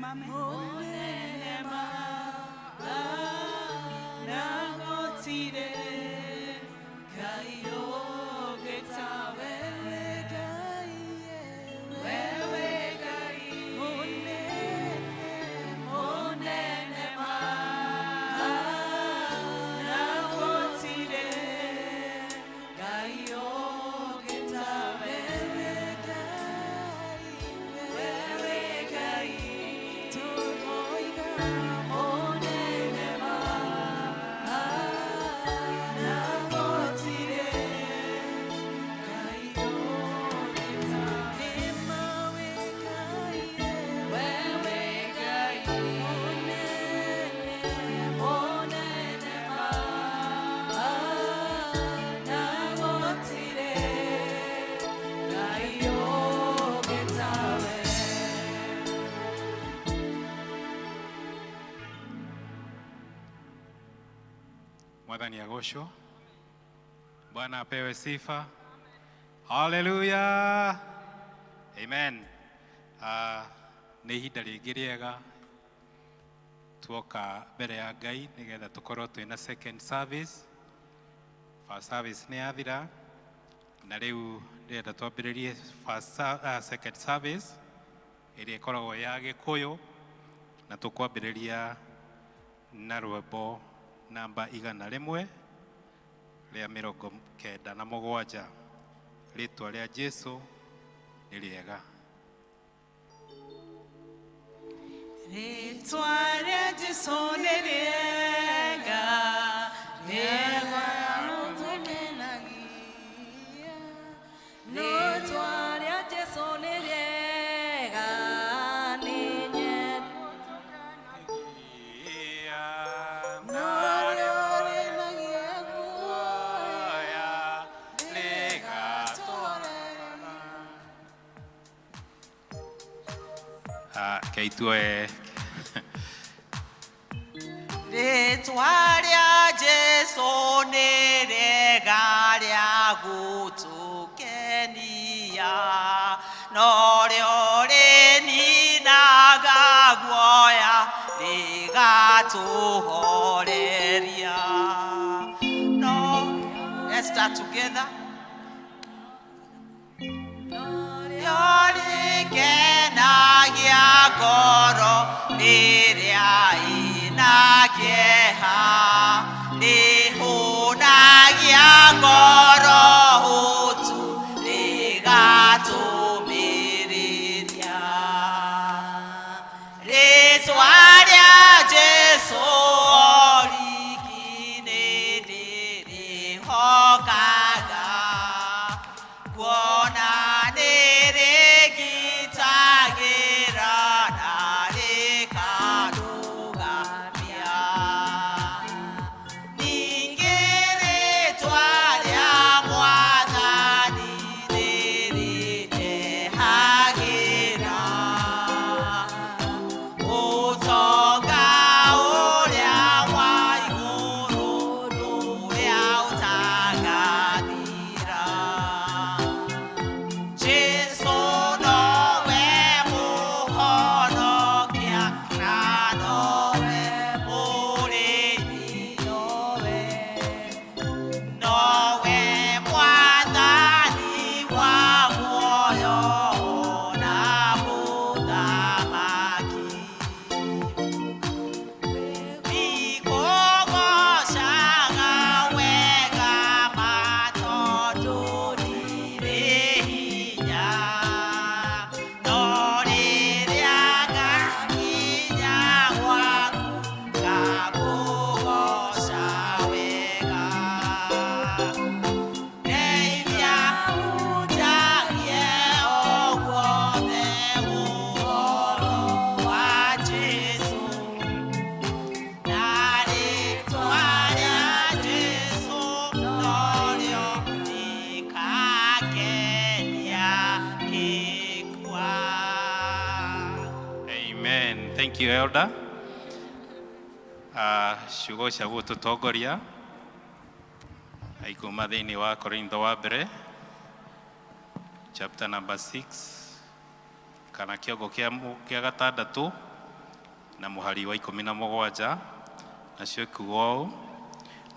Tusimame. Monene ma na gũtirĩ Ngai ũngĩ tawe. Wewe Ngai mũnene ma na gũtirĩ Ngai ũngĩ tawe. Wewe Ngai mũnene ma na gũtirĩ Ngai ũngĩ tawe. Wewe Ngai mũnene ma na gũtirĩ Ngai ũngĩ tawe. Mwathani agocwo. Bwana apewe sifa. Haleluya. Amen. Nĩ ihinda rĩngĩ rĩega tuoka mbere ya Ngai nĩgetha tũkorwo twĩna second service. First service nĩ yathira na rĩu ndĩrenda twambĩrĩrie second service ĩrĩa ĩkoragwo ya Gĩkũyũ, na tũkwambĩrĩria na rwĩmbo namba 197, "Rĩtwa rĩa Jesu nĩ rĩega." Rĩtwa rĩa Jesũ nĩ rĩega, rĩega. Rĩtwa rĩa Jesũ nĩ rĩega, nĩ nyendete. Narĩo guoya rĩgatũra. Kei tuoe. Rĩtwa rĩa Jesũ nĩ rĩega rĩa gũtũkenia, norĩo rĩninaga guoya rĩgatũhoreria. No, let's start together. Rĩo rĩkenagia ngoro rĩrĩa ĩna kĩeha, rĩhũnagia ngoro hũtu, rĩgatũmĩrĩria. Rĩtwa rĩa Jesũ oriki nĩ ndĩrĩhokaga, kuona nĩ rĩngitagĩra na rĩkanũgamia. Ningĩ rĩtwa rĩa Mwathani nĩ rĩndehagĩra ũtonga ũrĩa wa igũrũ, ũrĩa ũtagathira. Jesu nowe mũhonokia na nowe mũrĩithi, nowe mwathani wa muoyo na mũthamaki. Nĩngũgoocaga wega ma tondũ ndirĩ hinya, no rĩrĩa ngakinya gwaku ngakũgooca wega. Ndeithia hunjagie o guothe ũhoro wa Jesũ, na rĩtwa rĩa Jesũ norĩo rĩkangenia ngĩkua. Amen. Thank you, Elder. Ciugo cia gũtũtongoria aikuma thĩinĩ wa Korintho wa mbere chapter number 6 kana kĩongo kĩa gatandatũ. Na mũhari wa 17, nacio ikuga ũũ: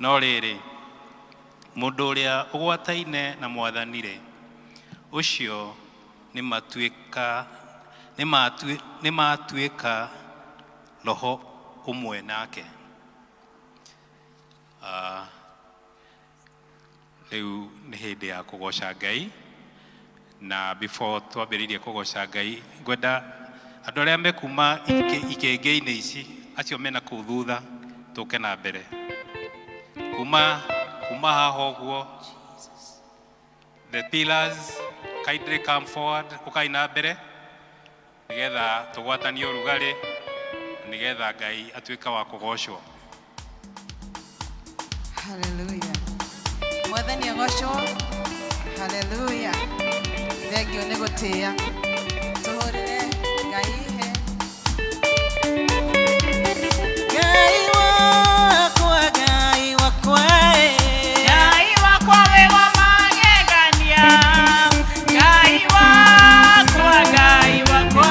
no rĩrĩ, mũndũ ũrĩa ũgwataine na Mwathani rĩ, ũcio nĩ matuĩka roho ũmwe nake. Ah, rĩu nĩ hĩndĩ ya kũgoca Ngai, na before twambĩrĩirie kũgoca Ngai, ngwenda andũ arĩa mekuma ikĩngĩ-inĩ ici, acio mena kũu thutha, tũke na mbere kuma haha ũguo. The pillars, kindly come forward, ũkai na mbere nĩgetha tũgwatanie ũrugarĩ, nĩgetha Ngai atuĩke wa kũgocwo. Haleluya. Mwathani agocwo. Haleluya. Thengio nĩ gũtĩĩa. Tũhũrĩre Ngai he. Ngai wakwa, Ngai wakwa, eh. Ngai wakwa wĩ wa magegania, Ngai wakwa, Ngai wakwa,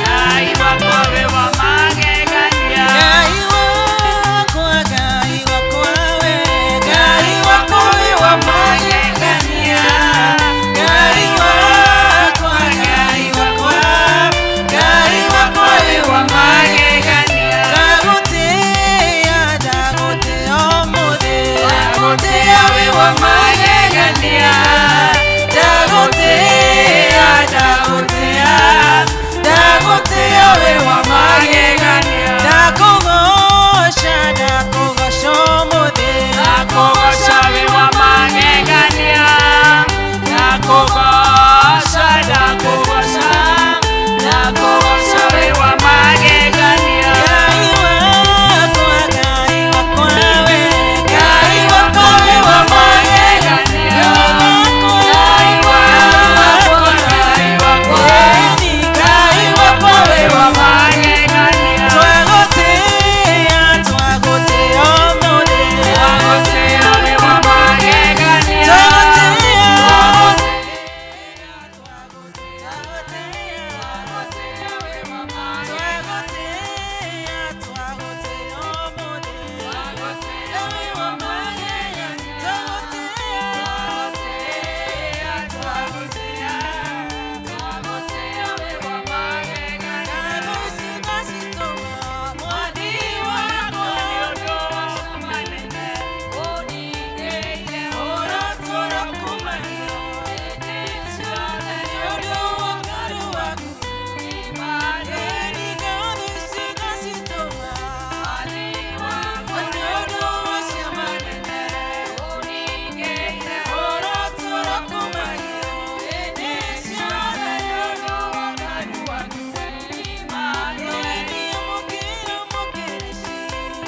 Ngai wakwa wĩ wa magegania. Ngai wakwa, Ngai wakwa, we. Ngai wakwa wĩ wa magegania. Ngai wakwa, Ngai wakwa, Ngai wakwa wĩ wa magegania. Ndagũtĩĩa, ndagũtĩĩa ũmũthĩ. Ndagũtĩĩa wĩ wa magegania. Ndagũtĩĩa, ndagũtĩĩa, ndagũtĩĩa wĩ wa magegania. Ndakũgoca, ndakũgoca ũmũthĩ. Ndakũgoca wĩ wa magegania. Ndakũgoca, ndakũgoca, ndakũgoca wĩ wa magegania. Ngai wakwa, Ngai wakwa, we. Ngai wakwa wĩ wa magegania. Ngai wakwa, Ngai wakwa, Ngai wakwa wĩ wa magegania. Twagũtĩĩa, twagũtĩĩa ũmũthĩ. Twagũtĩĩa wĩ wa magegania. Twagũtĩĩa. Twagũtĩĩa, twagũtĩĩa ũmũthĩ. Wĩ wa magegania. Twagũtĩĩa. Twagũtĩĩa, twagũtĩĩa wĩ wa magegania. Ngatho ndacitũma Mwathi wakwa. Nĩ ũndũ wa manene ũningĩire. Ũrotũra kumagia. Hĩndĩ ciothe. Nĩ ũndũ wa ũkaru waku. Imani. Ĩni ngatho ici ndacitũma. Mwathi wakwa. Nĩ ũndũ wa ciama nene. Ũningĩire. Ũrotũra kumagia. Hĩndĩ ciothe. Nĩ ũndũ wa ũkaru waku. Imani. Ĩni mũkĩra mũkĩrĩci.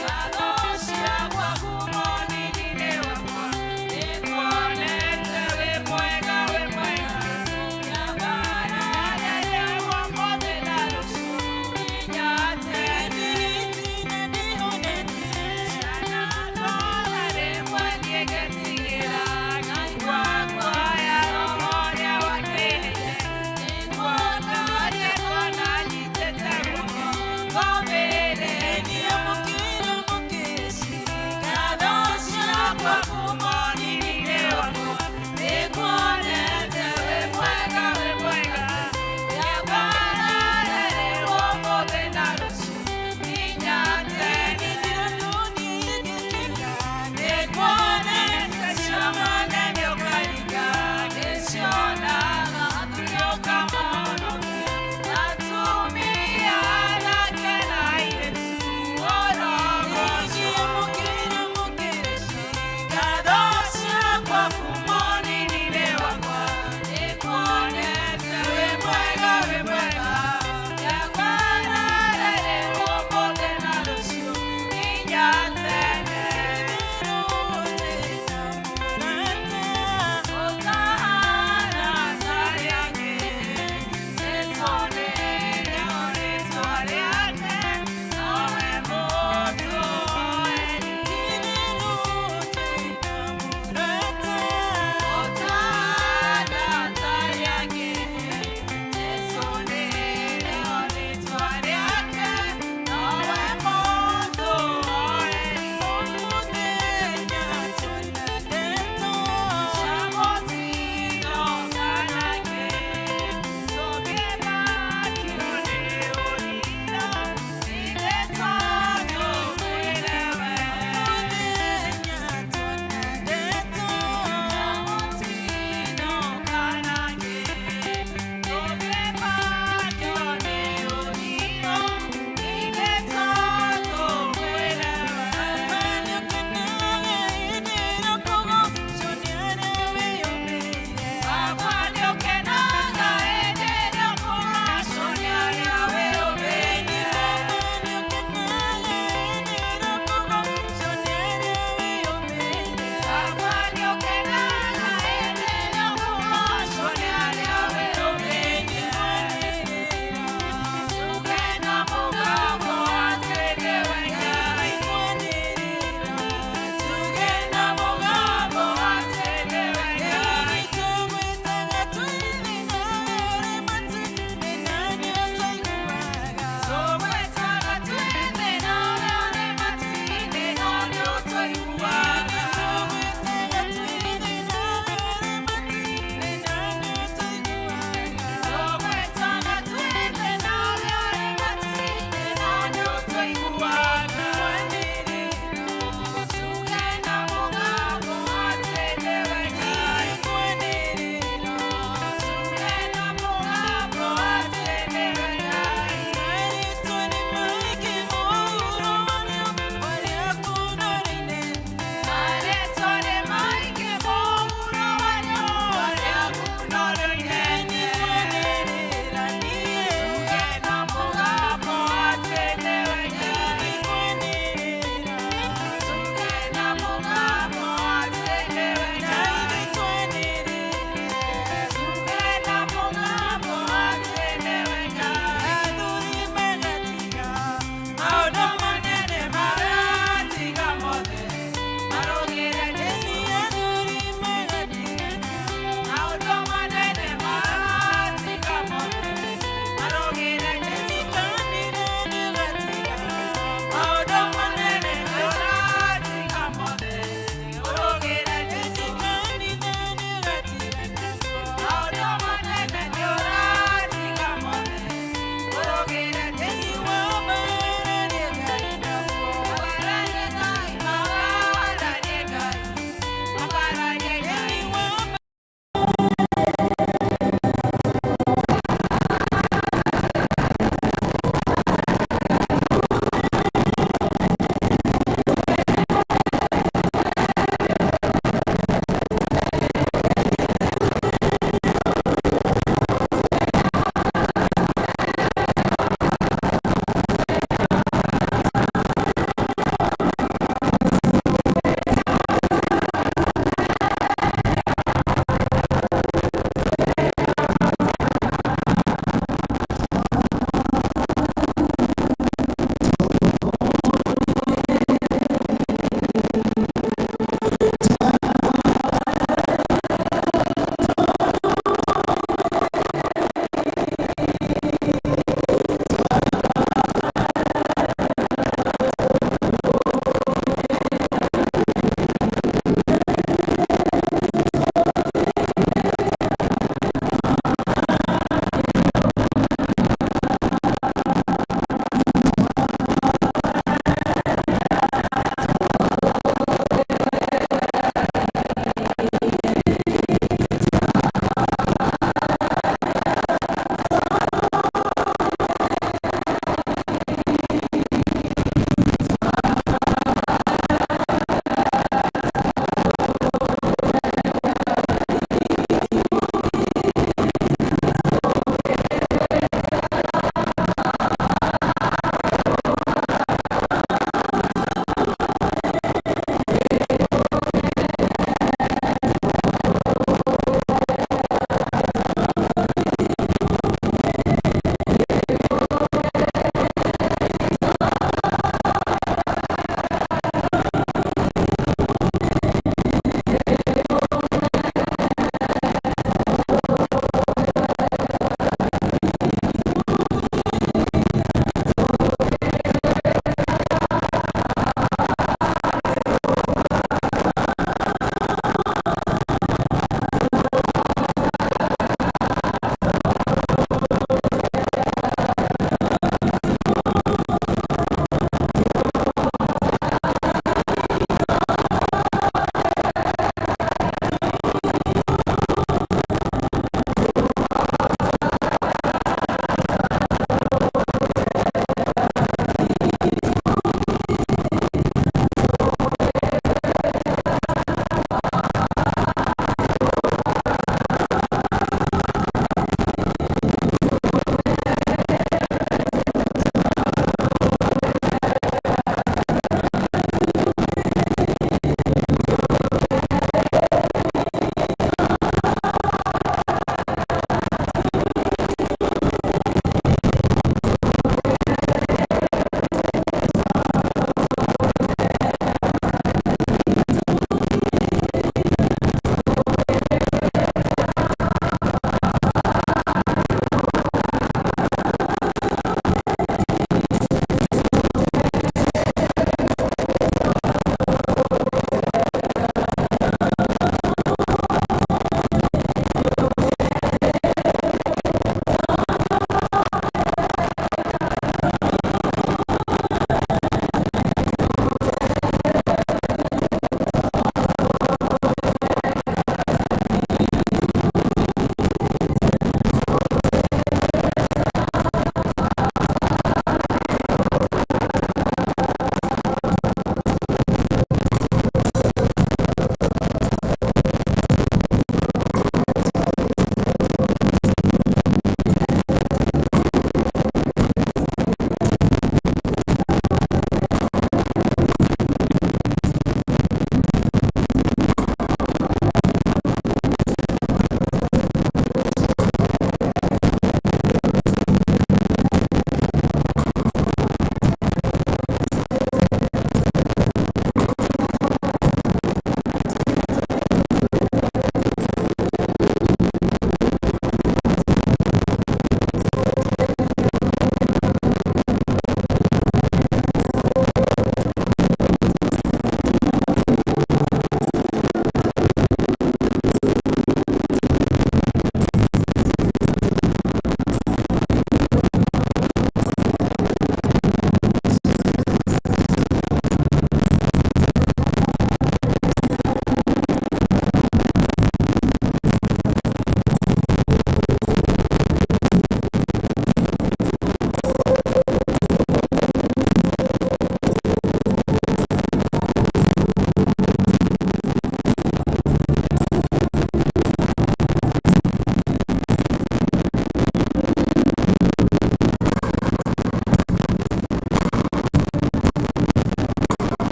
Ngatho ciakwa kuma ũnini-inĩ wakwa, nĩnguonete wĩ mwega, wĩ mwega. Nyambarararia ũmũthĩ na rũciũ nginya tene. Cianatũũra rĩmwe niĩ ngetigĩra, ngaigua nguoya roho ũrĩa wakĩrĩire. Nĩnguona rĩtwa na nyitĩte guoko, ngomĩrĩria. Ngatho ciakwa kuma ũnini-inĩ wakwa, nĩnguonete wĩ mwega, wĩ mwega. Nyambararĩrwo ũmũthĩ na rũciũ nginya tene. Nĩnguonete ciama nene ũkaringa, nĩcionaga athuri ũkamahonokia, atumia anake na airĩtu ũrogocwo.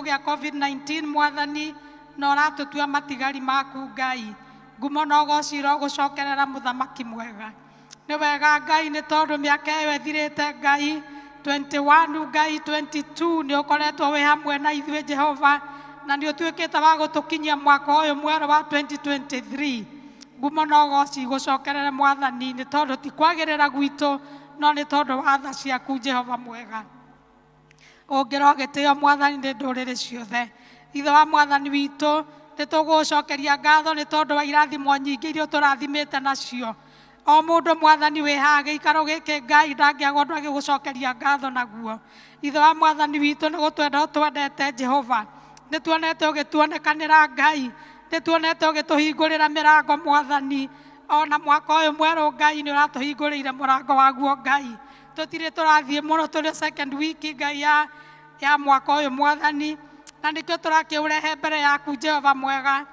Gĩa COVID-19 Mwathani, na ũratũtua matigari maku Ngai. Ngumo na ũgoci irogũcokerera Mũthamaki mwega. Nĩ wega Ngai, nĩ tondũ mĩaka ĩyo ĩthirĩte Ngai, 21 Ngai, 22, nĩ ũkoretwo wĩ hamwe na ithuĩ Jehova, na nĩ ũtuĩkĩte wa gũtũkinyia mwaka ũyũ mwerũ wa 2023. Ngumo na ũgoci gũcokerere Mwathani, nĩ tondũ ti kwagĩrĩra gwitũ, no nĩ tondũ wa tha ciaku Jehova mwega. Ũngĩrwo gĩtĩo Mwathani nĩ ndũrĩrĩ ciothe. Ithe wa Mwathani witũ, nĩ tũgũcokeria ngatho nĩ tondũ wa irathimo nyingĩ iria ũtũrathimĩte nacio. O mũndũ Mwathani wĩ haha gĩikaro gĩkĩ Ngai ndangĩaga ũndũ agĩgũcokeria ngatho naguo. Ithe wa Mwathani witũ, nĩ gũtwenda ũtwendete Jehova. Nĩ tuonete ũgĩtuonekanĩra Ngai, nĩ tuonete ũgĩtũhingũrĩra mĩrango Mwathani. Ona mwaka ũyũ mwerũ Ngai nĩ ũratũhingũrĩire mũrango waguo Ngai. Tũtirĩ tũrathiĩ mũno, tũrĩ second week Ngai ya mwaka ũyũ Mwathani, na nĩkĩo tũrakĩũrehe mbere yaku Jehova mwega.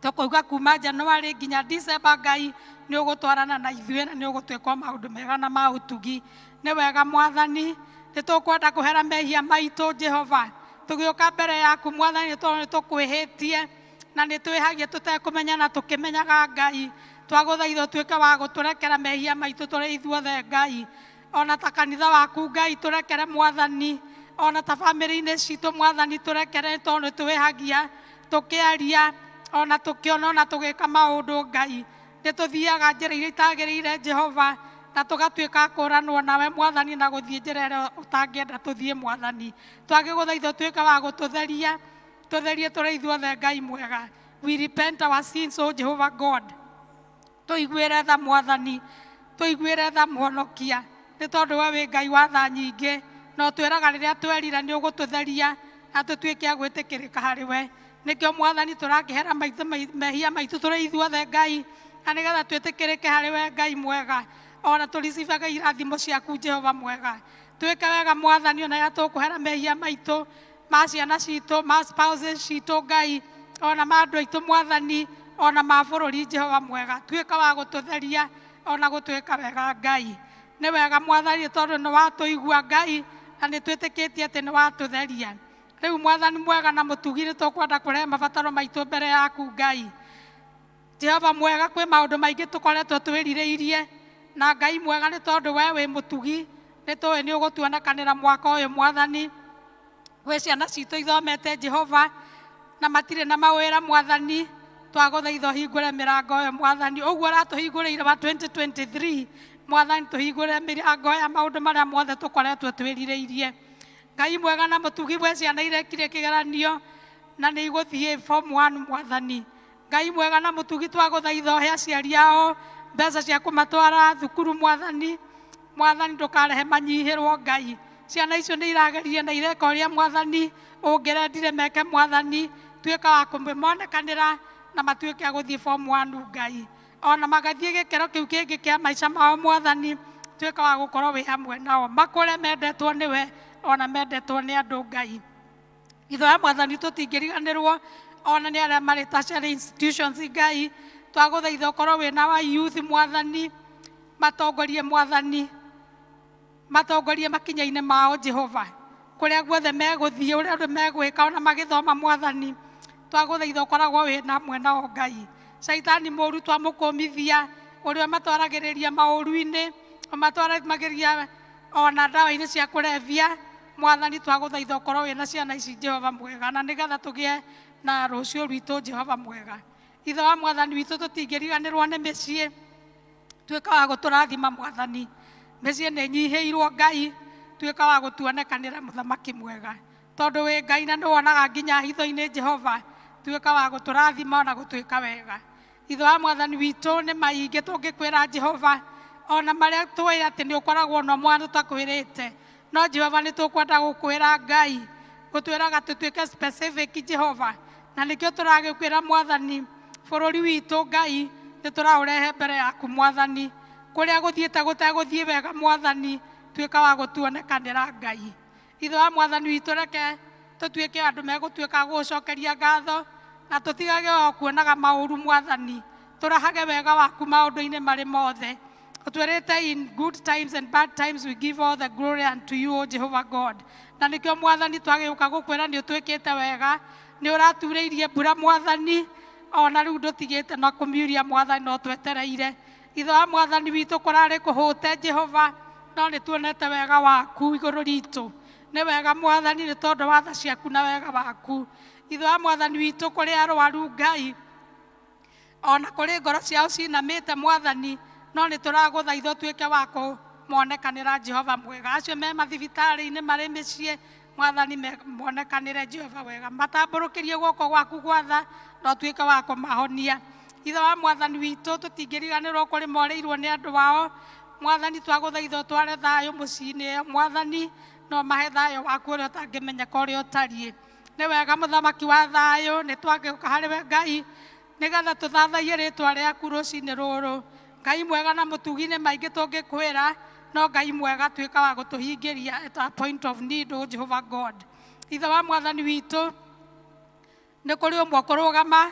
Tũkauga kuma January nginya December Ngai nĩ ũgũtwarana na ithuĩ na nĩ ũgũtwĩka maũndũ mega na ma ũtugi. Nĩ wega Mwathani, nĩ tũkwenda kũhera mehia maitũ Jehova. Tũgĩũka mbere yaku Mwathani, nĩ tondũ nĩ tũkwĩhĩtie na nĩ twĩhagia tũtekũmenya na tũkĩmenyaga Ngai. Twagũthaitha ũtuĩke wa gũtũrekera mehia maitũ tũrĩ ithuothe Ngai, ona ta kanitha waku Ngai tũrekere Mwathani, ona ta bamĩrĩ-inĩ citũ Mwathani tũrekere, tondũ nĩ twĩhagia tũkĩaria, ona tũkĩona, ona tũgĩka maũndũ Ngai. Nĩ tũthiaga njĩra iria itagĩrĩire Jehova, na tũgatuĩka kũranwo nawe Mwathani na gũthiĩ njĩra ĩrĩa ũtangĩenda tũthiĩ Mwathani. Twagĩgũthaitha ũtuĩke wa gũtũtheria, tũtherie tũrĩ ithuothe Ngai mwega. We repent our sins, O Jehovah God. Tũiguĩre tha Mwathani, tũiguĩre tha Mũhonokia, nĩ tondũ we wĩ Ngai wa tha nyingĩ, na ũtwĩraga rĩrĩa twerira nĩ ũgũtũtheria na tũtuĩke a gwĩtĩkĩrĩka harĩ we. Nĩkĩo Mwathani tũrakĩhera maitũ mehia maitũ tũrĩ ithuothe Ngai, na nĩgetha twĩtĩkĩrĩke harĩ we Ngai mwega, ona tũricibage irathimo ciaku Jehova mwega. Twĩke wega Mwathani, ona rĩrĩa tũkũhera mehia maitũ ma ciana citũ, ma spouses citũ Ngai, ona ma andũ aitũ Mwathani, ona ma bũrũri Jehova mwega. Tuĩka wa gũtũtheria ona gũtwĩka wega Ngai. Nĩ wega Mwathani, tondũ nĩ watũigua Ngai, na nĩ twĩtĩkĩtie atĩ nĩ watũtheria. Rĩu Mwathani mwega na mũtugi, nĩ tũkwenda kũrehe mabataro maitũ mbere yaku Ngai Jehova mwega. Kwĩ maũndũ maingĩ tũkoretwo twĩrirĩirie, na Ngai mwega, nĩ tondũ we wĩ mũtugi, nĩ tũĩ nĩ ũgũtuonekanĩra mwaka ũyũ Mwathani. Gwĩ ciana citũ ithomete Jehova na matirĩ na mawĩra Mwathani, twagũthaitha ũhingũre mĩrango ĩyo Mwathani. Ũguo ũratũhingũrĩire wa 2023 Mwathani, tũhingũre mĩrango ya maũndũ marĩa mothe tũkoretwo twĩrirĩirie Ngai mwega na mũtugi. Gwĩ ciana irekire kĩgeranio na nĩ igũthiĩ form 1 Mwathani Ngai mwega na mũtugi, twagũthaitha ũhe aciari ao mbeca cia kũmatwara thukuru Mwathani. Mwathani, ndũkarehe manyihĩrwo Ngai. Ciana icio nĩ irageririe na ireka ũrĩa Mwathani ũngĩrendire meke. Mwathani, tuĩka wa kũmonekanĩra na matuĩke a gũthiĩ form 1 Ngai, ona magathiĩ gĩkĩro kĩu kĩngĩ kĩa maica mao Mwathani. Tuĩka wa gũkorwo wĩ hamwe nao, makũre mendetwo nĩwe ona mendetwo nĩ andũ Ngai. Ithe wa Mwathani, tũtingĩriganĩrwo ona nĩ arĩa marĩ tertiary institutions Ngai. Twagũthaitha ũkorwo wĩna wa youth Mwathani, matongorie Mwathani, matongorie makinya-inĩ mao Jehova, kũrĩa guothe megũthiĩ, ũrĩa ũndũ megwĩka ona magĩthoma Mwathani. Twagũthaitha ũkoragwo wĩ hamwe nao Ngai. Caitani mũru twamũkũmithia, ũrĩa ũmatwaragĩrĩria maũru-inĩ, ũmatwaragĩrĩria ona ndawa-inĩ cia kũrebia Mwathani, twagũthaitha ũkorwo wĩna ciana ici Jehova mwega, na nĩgetha tũgĩe na rũciũ rwitũ Jehova mwega. Ithe wa Mwathani witũ, tũtingĩriganĩrwo nĩ mĩciĩ. Tuĩka wa gũtũrathima Mwathani. Mĩciĩ nĩ nyihĩirwo Ngai, tuĩka wa gũtuonekanĩra Mũthamaki mwega, tondũ wĩ Ngai na nĩwonaga nginya hitho-inĩ Jehova. Tuĩka wa gũtũrathima na gũtwĩka wega. Ithe wa Mwathani witũ, nĩ maingĩ tũngĩkwĩra Jehova, ona marĩa tũĩ atĩ nĩ ũkoragwo na mwana tũtakwĩrĩte, no Jehova nĩ tũkwenda gũkwĩra Ngai. Gũtwĩraga tũtuĩke specific Jehova, na nĩkĩo tũragĩkwĩra Mwathani. Bũrũri witũ Ngai nĩ tũraũrehe mbere yaku Mwathani, kũrĩa gũthiĩte gũtegũthiĩ wega Mwathani, tuĩka wa gũtuonekanĩra Ngai. Ithe wa Mwathani witũ, reke tũtuĩke andũ megũtuĩka gũgũcokeria ngatho na tũtigage o kuonaga maũru Mwathani. Tũrahage wega waku maũndũ-inĩ marĩ mothe. Ũtwĩrĩte in good times and bad times we give all the glory unto you, O Jehovah God. Na nĩkĩo mwathani twagĩũka gũkwĩra nĩ ũtwĩkĩte wega, nĩ ũraturĩirie mbura mwathani, ona rĩu ndũtigĩte na kũmiuria mwathani no twetereire. Ithe wa mwathani witũ kũrarĩ kũhũte Jehova, no nĩ tuonete wega waku igũrũ ritũ. Nĩ wega mwathani nĩ tondũ wa tha ciaku na wega waku. Ithe wa mwathani witũ kũrĩ arwaru Ngai, ona kũrĩ ngoro ciao cinamĩte mwathani, no nĩ tũragũthaitha ũtuĩke wa kũmonekanĩra Jehova mwega. Acio me mathibitarĩ-inĩ marĩ mĩciĩ mwathani monekanĩre Jehova wega, matambũrũkĩrie guoko gwaku gwatha na ũtuĩke wa kũmahonia. Ithe wa mwathani witũ tũtingĩriganĩrwo kũrĩ morĩirwo nĩ andũ ao mwathani, twagũthaitha ũtware thayũ mũciĩ-inĩ ĩyo mwathani, no mahe thayũ waku ũrĩa ũtangĩmenyeka ũrĩa ũtariĩ. Nĩ wega mũthamaki wa thayũ, nĩ twagĩũka harĩ we Ngai nĩgetha tũthathaiye rĩtwa rĩaku rũcinĩ rũrũ. Ngai mwega na mũtugi nĩ maingĩ tũngĩkwĩra, no Ngai mwega tuĩka wa gũtũhingĩria at our point of need, O Jehovah God. Ithe wa mwathani witũ nĩ kũrĩ ũmwe ũkũrũgama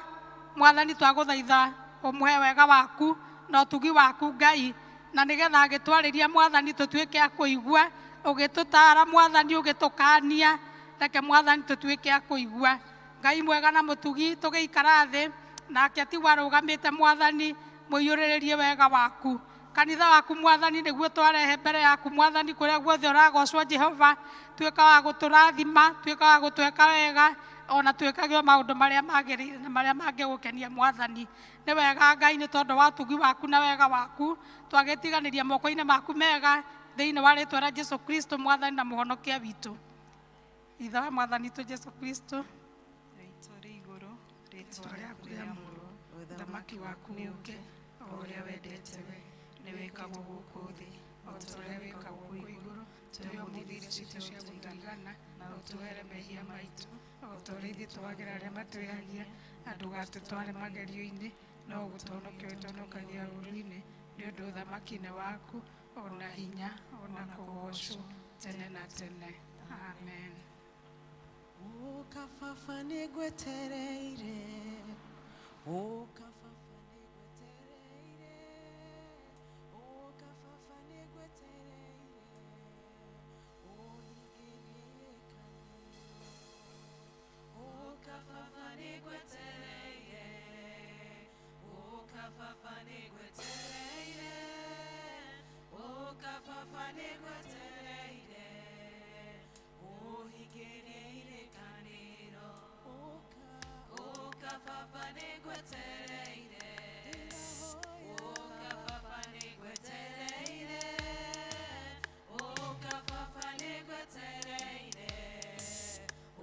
mwathani, twagũthaitha ũmũhe wega waku na ũtugi waku Ngai, na nĩgetha agĩtwarĩria mwathani tũtuĩke a kũigua, ũgĩtũtara mwathani, ũgĩtũkania, reke mwathani tũtuĩke a kũigua. Ngai mwega na mũtugi tũgĩikara thĩ nake atigwo arũgamĩte mwathani, mũiyũrĩrĩrie wega waku. Kanitha waku mwathani nĩguo twarehe mbere yaku mwathani, kũrĩa guothe ũragocwo Jehova, tuĩka wa gũtũrathima, tuĩka wa gũtwĩka wega, ona twĩkage o maũndũ marĩa magĩrĩire na marĩa mangĩgũkenia mwathani. Nĩ wega Ngai nĩ tondũ wa ũtugi waku na wega waku, twagĩtiganĩria moko-inĩ maku mega thĩinĩ wa rĩtwa rĩa Jesu Kristo mwathani na mũhonokia witũ. Ithe wa mwathani witũ Jesu Kristo, Rĩĩtwa rĩ igũrũ, rĩĩtwa rĩtwa rĩaku rĩaku rĩamũrwo, rĩamũrwo, ũthamaki waku nĩ ũke, o ũrĩa wendete we nĩ wĩkagwo gũkũ thĩ o ta ũrĩa wĩkagwo kũu igũrũ. Tũhe ũmũthĩ irio citũ cia gũtũigana, na ũtũhere mehia maitũ o ta ũrĩa ithuĩ tũhagĩra arĩa matwĩhagia, na ndũgatũtware magerio-inĩ, no gũtũhonokia ũtũhonokagia ũũru-inĩ, nĩ ũndũ ũthamaki nĩ waku, ona hinya, ona kũgoocwo tene na tene. Amen. Ũka baba nĩngwetereire, ũka baba nĩngwetereire, ũka baba nĩngwetereire, ũhingĩrie kanitha. Ũka baba nĩngwetereire, ũka baba nĩngwetereire, ũka baba nĩngwetereire, ũhingĩrie irĩkanĩro. Ũka, Ũka baba nĩngwetereire, ũka baba nĩngwetereire, ũka baba nĩngwetereire,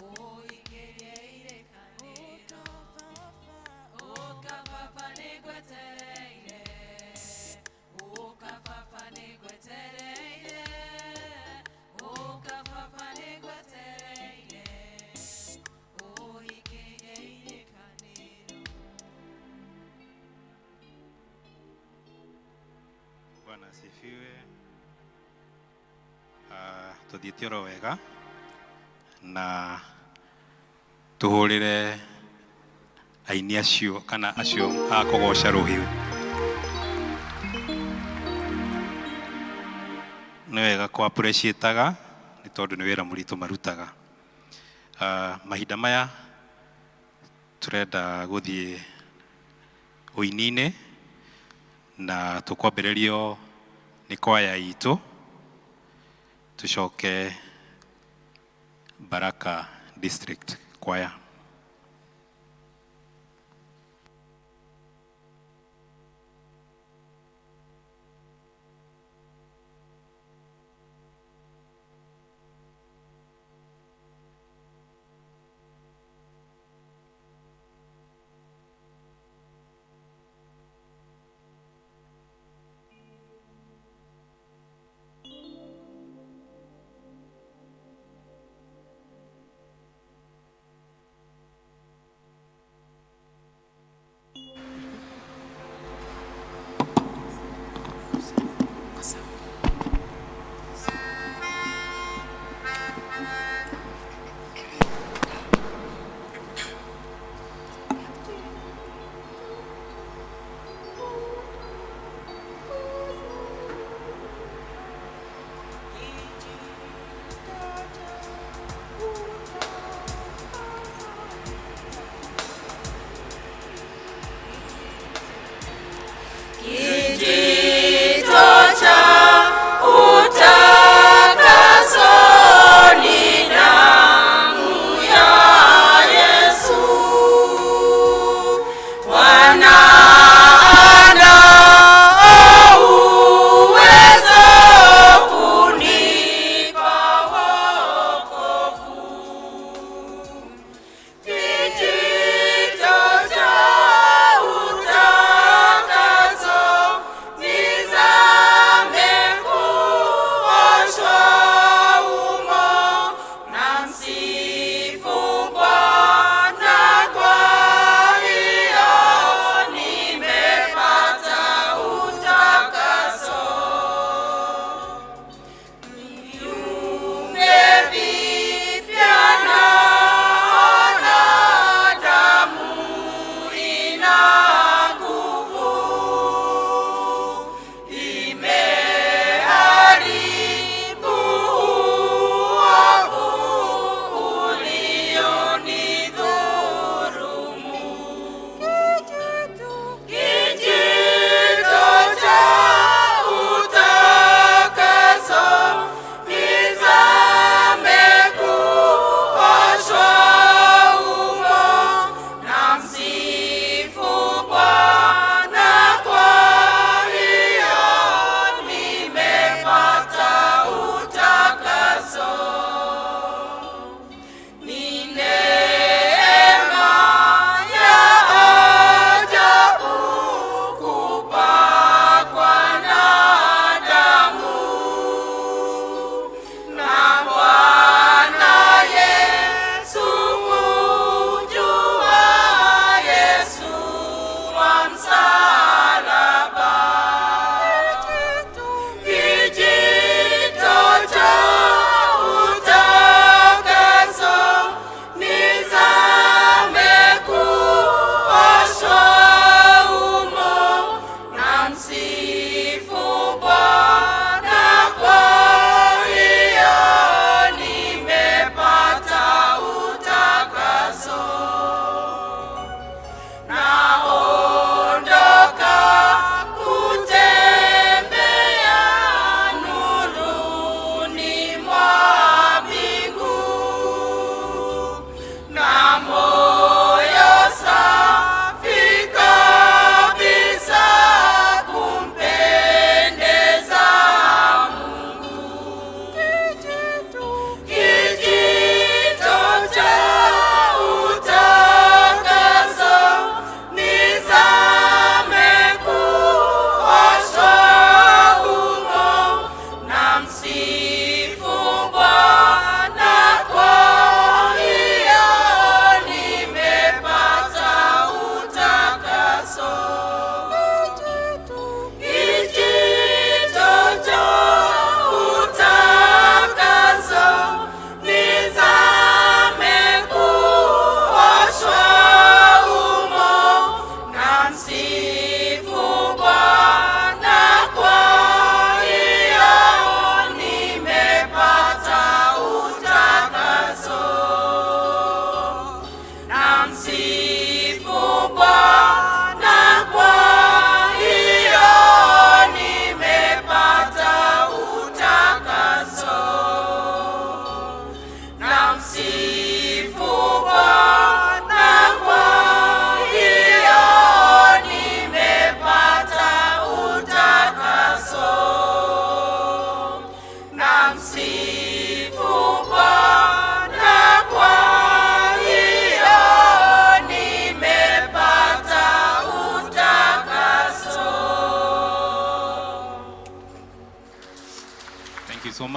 ũhingĩrie irĩkanĩro. ũka baba, Ũka baba nĩngwetereire, ũka baba nĩngwetereire, ũka baba nĩngwetereire, ũhingĩrie irĩkanĩro. Bwana asifiwe. Tuthiĩte oro wega na tuhũrĩre aini acio kana acio a kũgoca rũhĩ. Nĩ wega kũ appreciate-aga nĩ tondũ nĩ wĩra mũritũ marutaga. Mahinda maya tũrenda gũthiĩ ũini-inĩ na tũkwambĩrĩrio nĩ kwaya itũ, tucoke Baraka District Choir.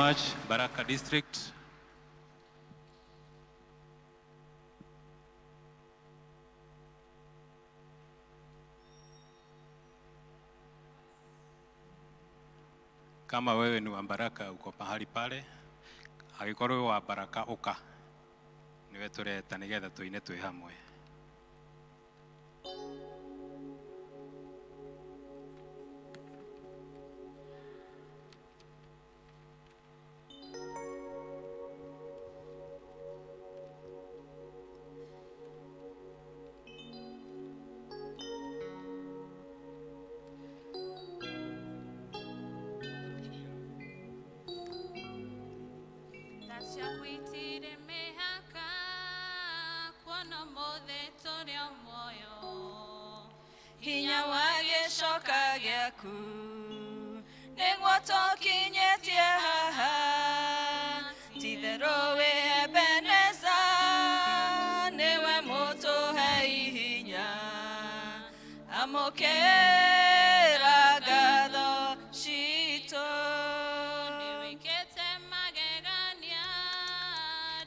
much, Baraka District. Kama wewe ni wa Baraka uko pahali pale, angĩkorwo wĩ wa Baraka ũka, nĩwe tũreta nĩgetha tũine twĩ hamwe. Taciakwitire mĩhaka kuona ũmũthĩ tũrĩ o muoyo. Hinya wa gĩcoka gĩaku nĩguo tũkinyĩtie haha, titherũ wĩ Ebeneza, nĩwe mũtũhei hinya, amũkĩra ngatho citũ. Nĩwĩkĩte magegania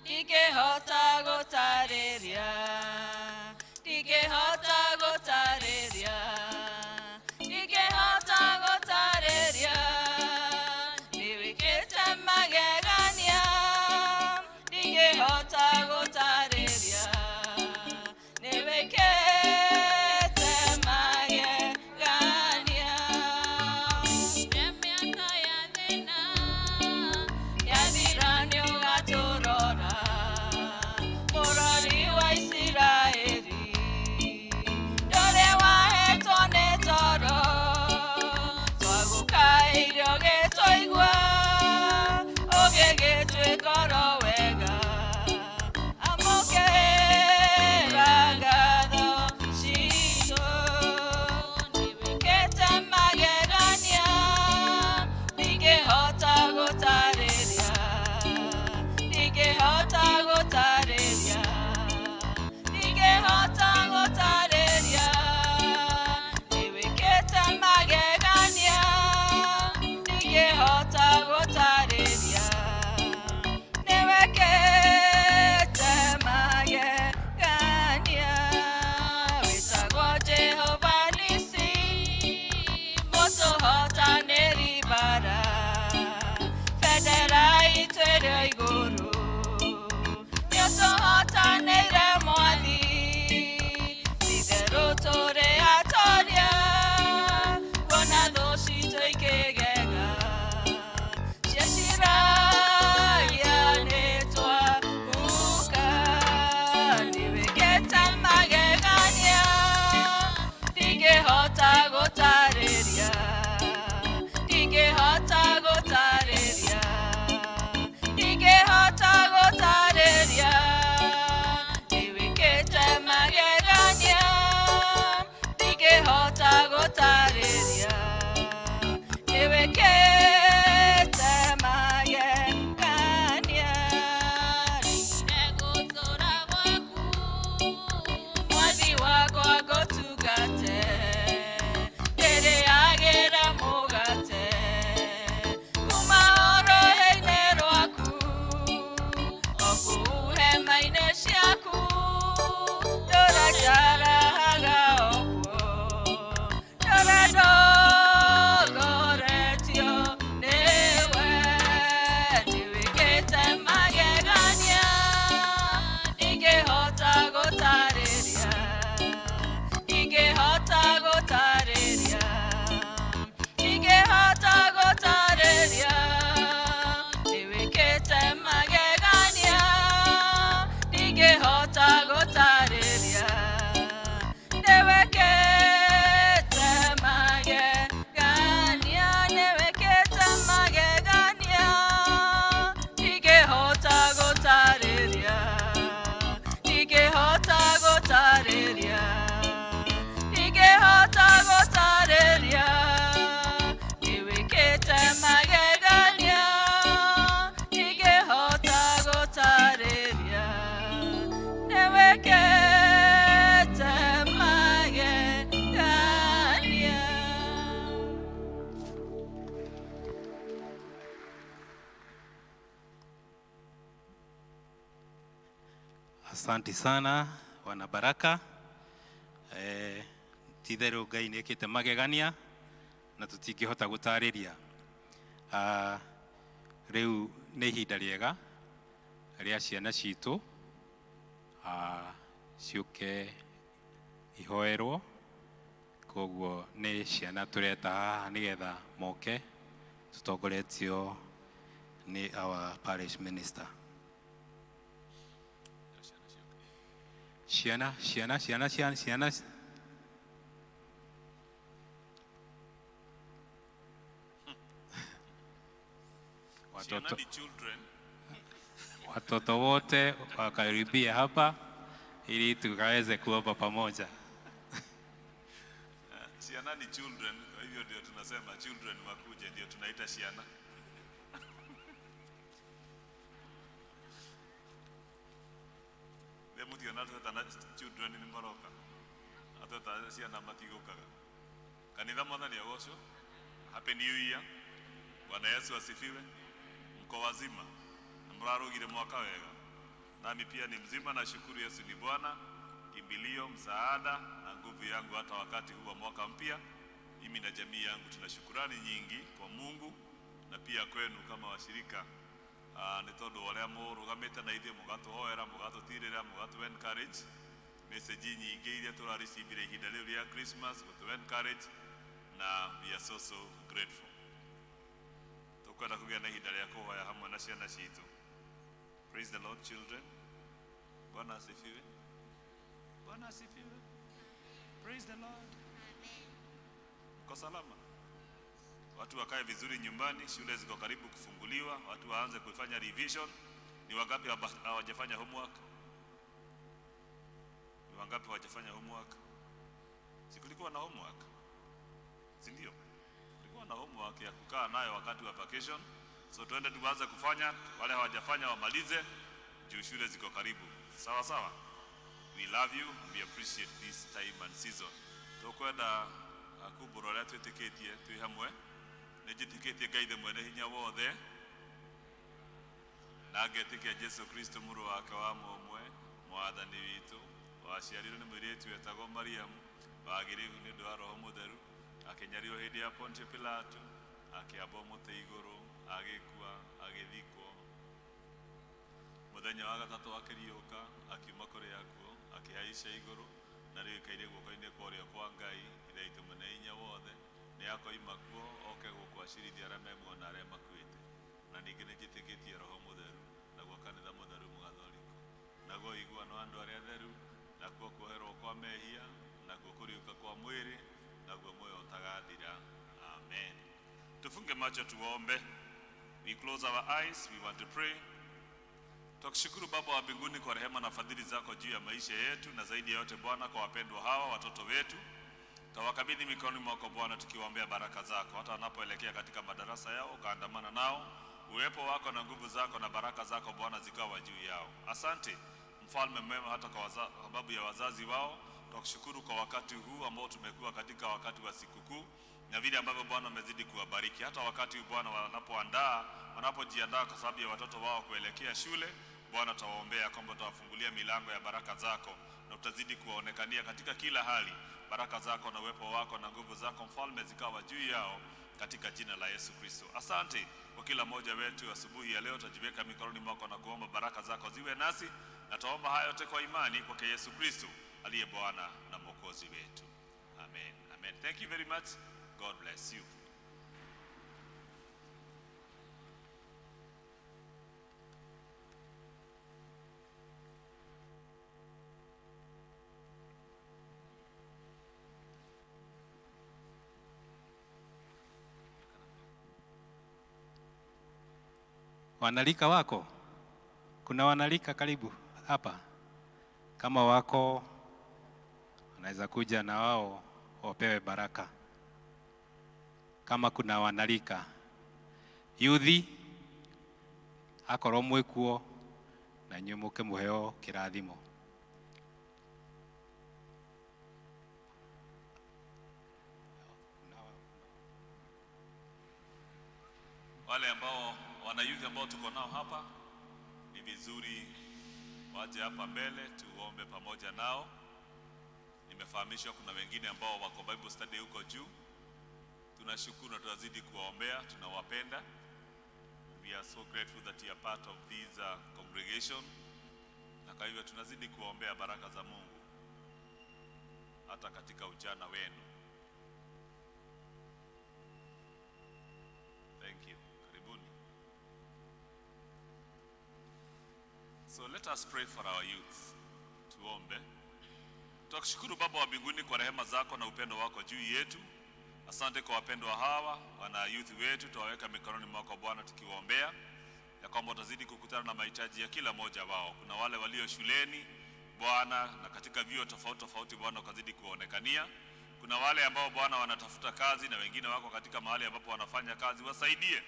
ndingĩhota gũtarĩria, ndingĩhota gũtarĩria, ndingĩhota gũtarĩria, nĩwĩkĩte magegania, ndingĩhota gũtarĩria, nĩwĩkĩte magegania. Rĩa mĩaka ya thĩna yathira nĩũgatũrora, Asante sana wana Baraka. Ti-itherũ Ngai nĩ ekĩte magegania na tũtingĩhota gũtarĩria. Rĩu nĩ ihinda rĩega rĩa ciana citũ ciũke ihoerwo, koguo nĩ ciana tũreta haha nĩgetha moke tũtongoretio nĩ our parish minister. Ciana, ciana, ciana, ciana, ciana. Ciana Watoto, ni children. Watoto wote wakaribia hapa ili tukaweze kuomba pamoja. Ciana ni children, kwa hivyo ndio tunasema children wakuje, ndio tunaita ciana. Thĩ mũtiona twetana children nĩ maroka, atweta ciana matigũkaga. Kanitha, Mwathani agocwo. Happy New Year. Bwana Yesu asifiwe. Mko wazima na mrarugire mwaka wega? Nami pia ni mzima na shukuru Yesu ni Bwana, kimbilio, msaada na nguvu yangu hata wakati huu wa mwaka mpya. Mimi na jamii yangu tuna shukurani nyingi kwa Mungu na pia kwenu kama washirika, nĩ tondũ wa ũrĩa mũrũgamĩte na ithuĩ, mũgatũhoera, mũgatũtirĩra, mũgatũ encourage. Message nyingĩ iria tũrarecivire ihinda rĩu rĩa Christmas gũtũ encourage, na we are so so grateful. Tũkwenda kũgĩa na ihinda rĩa kũhoya hamwe na ciana citũ. Praise the Lord, children. Bwana asifiwe. Bwana asifiwe. Praise the Lord. Mko salama? Watu wakae vizuri nyumbani, shule ziko karibu kufunguliwa, watu waanze kufanya revision. Ni wangapi hawajafanya homework? Ni wangapi hawajafanya homework? Si kulikuwa na homework? Si ndio? Kulikuwa na homework ya kukaa nayo wakati wa vacation. So tuende tuanze kufanya, wale hawajafanya wamalize, juu shule ziko karibu. Sawa sawa? We love you and we appreciate this time and season. Tukwenda kumbũra ũrĩa twĩtĩkĩtie twĩ hamwe. Nĩ njĩtĩkĩtie Ngai the mwene hinya wothe na ngetĩkia Jesu Kristo mũrũ wake wa mũmwe, mwathani witũ, waciarirwo nĩ mũirĩtu wetagwo Mariamu, wagĩrĩru nĩ ũndũ wa Roho Mũtheru, akĩnyarirwo hĩndĩ ya Pontio Pilato, akĩambwo mũtĩ igũrũ, agĩkua, agĩthikwo, mũthenya wa gatatũ akĩriũka, akiuma kũrĩ akuũ, akĩhaica igũrũ, na rĩu ĩkaire guoko-inĩ kwa ũrĩo kwa Ngai Ithe witũ mwene hinya wothe. Nĩ akoima kuo oke gũkũ acirithie arĩa me muoyo na arĩa makuĩte. Na ningĩ nĩ njĩtĩkĩtie Roho Mũtheru, naguo kanitha mũtheru mũgatholiko, naguo ũiguano wa andũ arĩa atheru, nakuo kuoherwo kwa mehia, nakuo kũriũka kwa mwĩrĩ, naguo muoyo ũtagathira. Amen. Tufunge macho tuombe. We close our eyes, we want to pray. Tukushukuru Baba wa mbinguni kwa rehema na fadhili zako juu ya maisha yetu, na zaidi ya yote Bwana kwa wapendwa hawa watoto wetu. Tawakabidhi mikononi mwako Bwana, tukiwaombea baraka zako hata wanapoelekea katika madarasa yao, ukaandamana nao, uwepo wako na nguvu zako na baraka zako Bwana zikawa juu yao. Asante mfalme mwema, hata kwa sababu ya wazazi wao. Tukushukuru kwa wakati huu ambao tumekuwa katika wakati wa sikukuu na vile ambavyo Bwana amezidi kuwabariki hata wakati huu Bwana wanapojiandaa kwa sababu ya watoto wao kuelekea shule. Bwana, tawaombea kwamba utawafungulia milango ya baraka zako na utazidi kuwaonekania katika kila hali. Baraka zako na uwepo wako na nguvu zako mfalme zikawa juu yao katika jina la Yesu Kristo. Asante kwa kila mmoja wetu asubuhi ya leo, tajiweka mikononi mwako na kuomba baraka zako ziwe nasi, na tuomba haya yote kwa imani kwake Yesu Kristo aliye Bwana na Mwokozi wetu. Amen. Amen. Thank you very much. God bless you. Wanalika wako? Kuna wanalika karibu hapa? Kama wako wanaweza kuja na wao wapewe baraka. Kama kuna wanalika yuthi, akorwo mwĩkuo na inyuĩ mũke mũheo kĩrathimo. Wale ambao wana youth ambao tuko nao hapa, ni vizuri Waje hapa mbele tuombe pamoja nao. Nimefahamishwa kuna wengine ambao wako Bible study huko juu. Tunashukuru na tunazidi kuwaombea, tunawapenda. We are so grateful that you are part of this congregation. Na kwa hivyo tunazidi kuwaombea baraka za Mungu hata katika ujana wenu. Thank you. Karibuni. So let us pray for our youth. Tuombe. Tunakushukuru Baba wa mbinguni kwa rehema zako na upendo wako juu yetu. Asante kwa wapendwa hawa wana youth wetu, tuwaweka mikononi mwako Bwana, tukiwaombea ya kwamba utazidi kukutana na mahitaji ya kila mmoja wao. Kuna wale walio shuleni Bwana na katika vyuo tofauti tofauti, Bwana ukazidi kuwaonekania. Kuna wale ambao Bwana wanatafuta kazi na wengine wako katika mahali ambapo wanafanya kazi, wasaidie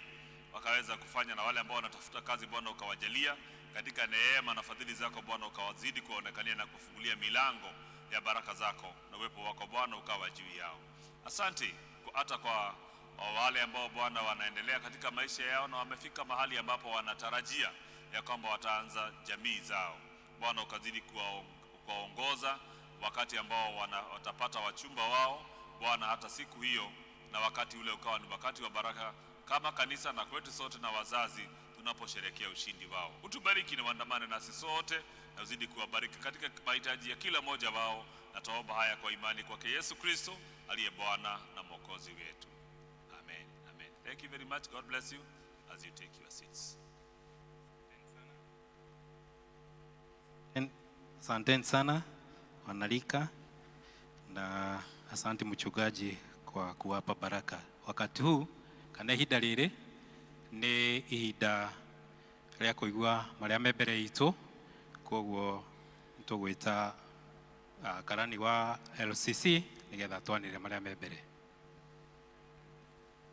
wakaweza kufanya, na wale ambao wanatafuta kazi Bwana ukawajalia katika neema na fadhili zako Bwana, ukawazidi kuwaonekania na kufungulia milango ya baraka zako na uwepo wako Bwana ukawa juu yao. Asante hata kwa wale ambao Bwana wanaendelea katika maisha yao na wamefika mahali ambapo wanatarajia ya kwamba wataanza jamii zao. Bwana ukazidi kuwaongoza wakati ambao watapata wachumba wao Bwana, hata siku hiyo na wakati ule ukawa ni wakati wa baraka kama kanisa na kwetu sote na wazazi tunaposherehekea ushindi wao. Utubariki na uandamane nasi sote na uzidi kuwabariki katika mahitaji ya kila mmoja wao, na tuomba haya kwa imani kwake Yesu Kristo aliye Bwana na Mwokozi wetu. Amen. Amen. Thank you very much. God bless you as you take your seats. Asanteni sana wanalika na asante mchungaji kwa kuwapa baraka. Wakati huu kana ihinda rĩrĩ nĩ ihinda rĩa kũigua marĩa me mbere itũ, koguo tũgwĩta karani wa LCC nĩgetha twanĩre marĩa me mbere.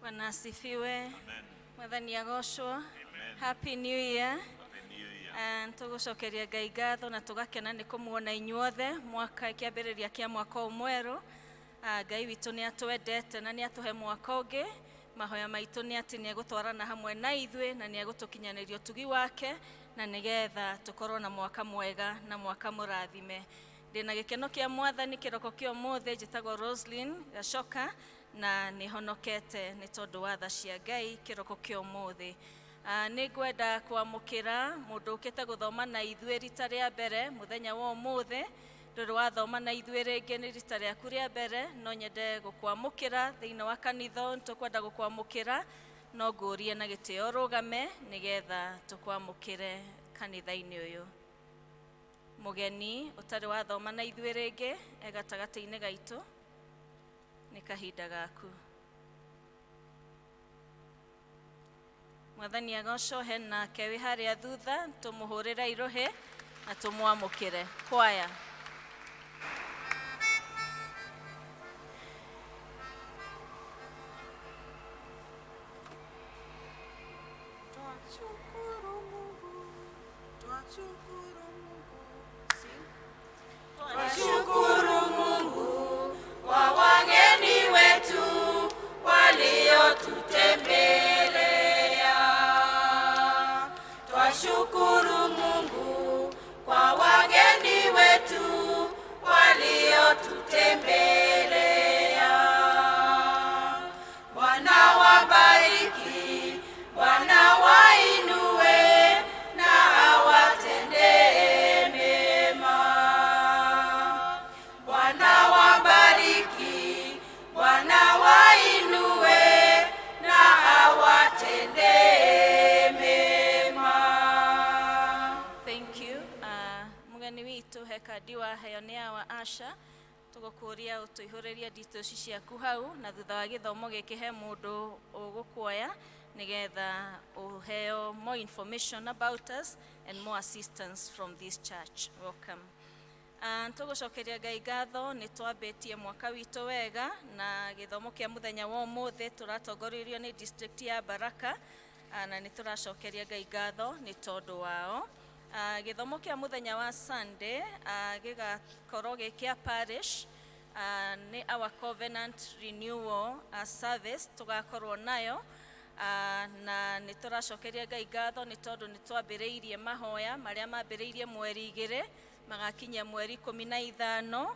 Bwana asifiwe. Mwathani agocwo. Happy New Year. And tũgũcokeria Ngai ngatho na tũgakena nĩ kũmuona inyuothe mwaka kĩambĩrĩria kĩa mwaka ũyũ mwerũ. Ngai witũ nĩ atwendete na nĩ atũhe mwaka ũngĩ. Mahoya maitũ nĩ atĩ nĩ egũtwarana hamwe na ithuĩ na nĩ egũtũkinyanĩria ũtugi wake na nĩgetha tũkorwo na mwaka mwega na mwaka mũrathime. Ndĩna gĩkeno kĩa Mwathani kĩroko kĩa ũmũthĩ. Njĩtagwo Roslyn Gacoka na nĩ honokete nĩ tondũ wa tha cia Ngai kĩroko kĩa ũmũthĩ. Nĩ ngwenda kwamũkĩra mũndũ ũkĩte gũthoma na ithuĩ rita rĩa mbere mũthenya wa ũmũthĩ. Ndũrĩ wathoma na ithuĩ rĩngĩ, nĩ rita rĩaku rĩa mbere, no nyende gũkwamũkĩra thĩinĩ wa kanitha ũyũ. Nĩtũkwenda gũkwamũkĩra, no ngũrie na gĩtĩo ũrũgame nĩgetha tũkwamũkĩre kanitha-inĩ ũyũ. Mũgeni ũtarĩ wathoma na ithuĩ rĩngĩ e gatagatĩ-inĩ gaitũ, nĩ kahinda gaku. Mwathani agocwo. Henake wĩ harĩa thutha, tũmũhũrĩre irũhĩ na tũmwamũkĩre. Kwaya. Twashukuru Mungu, twashukuru Mungu. Sing. Twashukuru Mungu kwa wageni wetu waliotutembelea. Twashukuru Mungu kwa wageni wetu waliotutembelea. Bwana wabariki, Bwana wainue na awatendee mema. Bwana wabariki, Bwana wainue na awatendee mema. Thank you. Mũgeni witũ, he kandi waheo nĩ awa Asha, tũgũkũria ũtũihũrĩrie details ciaku hau, na thutha wa gĩthomo gĩkĩ he mũndũ ũgũkuoya nĩgetha ũheo more information about us and more assistance from this church. Welcome. Tũgũcokeria Ngai ngatho nĩ twambĩtie mwaka witũ wega na gĩthomo kĩa mũthenya wa ũmũthĩ tũratongoririo nĩ district ya Baraka, na nĩ tũracokeria Ngai ngatho nĩ tondũ wao. Gĩthomo kĩa mũthenya wa Sunday gĩgakorwo gĩ kĩa parish, nĩ our covenant renewal service tũgakorwo nayo. Na nĩ tũracokeria Ngai ngatho nĩ tondũ nĩ twambĩrĩirie mahoya marĩa mambĩrĩirie mweri 2 magakinyia mweri 15,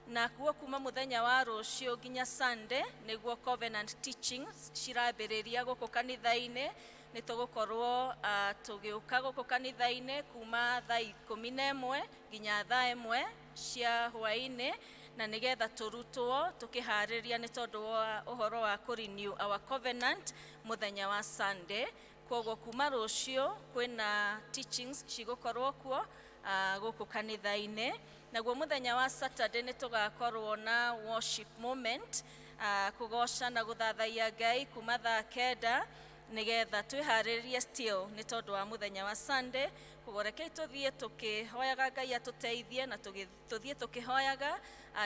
na kuo kuma mũthenya wa rũciũ nginya Sunday nĩguo covenant teachings cirambĩrĩria gũkũ kanitha-inĩ. Nĩ tũgũkorwo tũgĩũka gũkũ kanitha-inĩ kuma thaa 11 nginya thaa 1 cia hwaĩ-inĩ, na nĩgetha tũrutwo tũkĩharĩria nĩ tondũ wa ũhoro wa kũ renew our covenant mũthenya wa Sunday. Koguo kuma rũciũ kwĩna teachings cigũkorwo kuo gũkũ kanitha-inĩ. Naguo mũthenya wa Saturday nĩ tũgakorwo na worship moment, kũgoca na gũthathaiya Ngai kuma thaa 9, nĩgetha twĩharĩrie still nĩ tondũ wa mũthenya wa Sunday. Koguo rekei tũthiĩ tũkĩhoyaga Ngai atũteithie na tũthiĩ tũkĩhoyaga.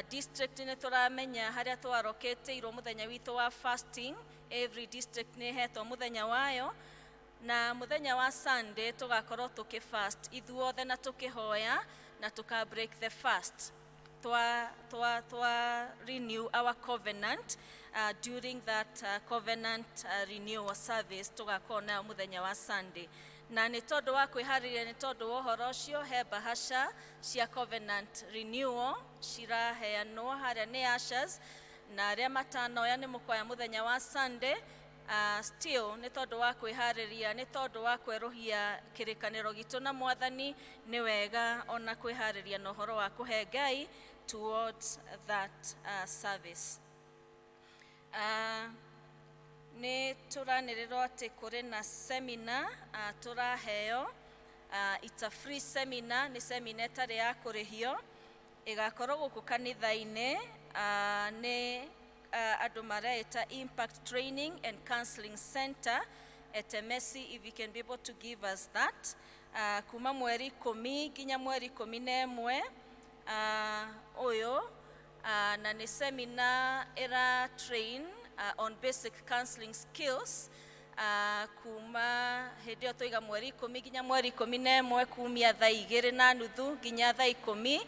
District nĩ tũramenya harĩa twarokĩtĩirwo mũthenya witũ wa fasting. Every district nĩ ĩhetwo mũthenya wayo, na mũthenya wa Sunday tũgakorwo tũkĩ fast ithuothe na tũkĩhoya na tũka break the fast, twa renew our covenant during that covenant renewal service tũgakorwo nayo mũthenya wa Sunday. Na nĩ tondũ wa kwĩharĩria nĩ tondũ wa ũhoro ũcio, he bahasha cia covenant renewal ciraheanwo harĩa nĩ ushers, na arĩa matanoya nĩ mũkoya mũthenya wa Sunday. Still nĩ tondũ wa kwĩharĩria nĩ tondũ wa kwerũhia kĩrĩkanĩro gitũ na Mwathani, nĩ wega ona kwĩharĩria na ũhoro wa kũhe Ngai towards that service. Nĩ tũranĩrĩrwo atĩ kũrĩ na seminar tũraheo. It's a free seminar, nĩ seminar ĩtarĩ ya kũrĩhio, ĩgakorwo gũkũ kanitha-inĩ. Nĩ andũ mareĩta Impact Training and Counseling Center at Emesi, if you can be able to give us that, kuma mweri 10 nginya mweri 11 ũyũ, na nĩ seminar ĩra train on basic counseling skills, kuma hĩndĩ ĩyo tũiga mweri 10 nginya mweri 11, kumia thaa 2:30 nginya thaa 10.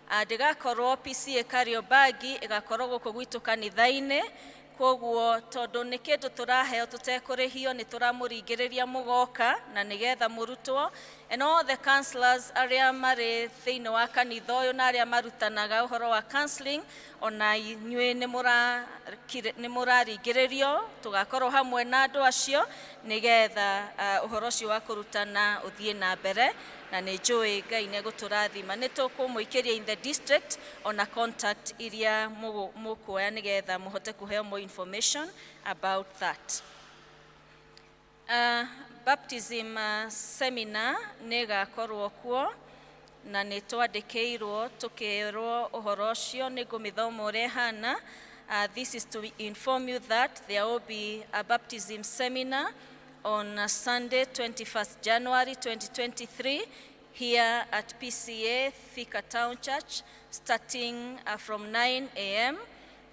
Ndĩgakorwo PCEA Kariobangi, ĩgakorwo gũkũ gwitũ kanitha-inĩ. Koguo tondũ nĩ kĩndũ tũraheo tũtekũrĩhio, nĩ tũramũringĩrĩria mũgoka na nĩgetha mũrutwo. And all the counselors arĩa marĩ thĩinĩ wa kanitha ũyũ na arĩa marutanaga ũhoro wa counseling, ona inyuĩ nĩ mũraringĩrĩrio tũgakorwo hamwe na andũ acio, nĩgetha ũhoro ũcio wa kũrutana ũthiĩ na mbere, na nĩ njũĩ Ngai nĩ egũtũrathima. Nĩ tũkũmũikĩria in the district ona contact iria mũkuoya nĩgetha mũhote kũheo more information about that. Baptism seminar nĩ ĩgakorwo kuo, na nĩ twandĩkĩirwo tũkĩrwo ũhoro ũcio, nĩ ngũmĩthoma ũrĩa ĩhana. This is to inform you that there will be a baptism seminar on Sunday, 21st January 2023, here at PCEA Thika Town Church, starting from 9 a.m.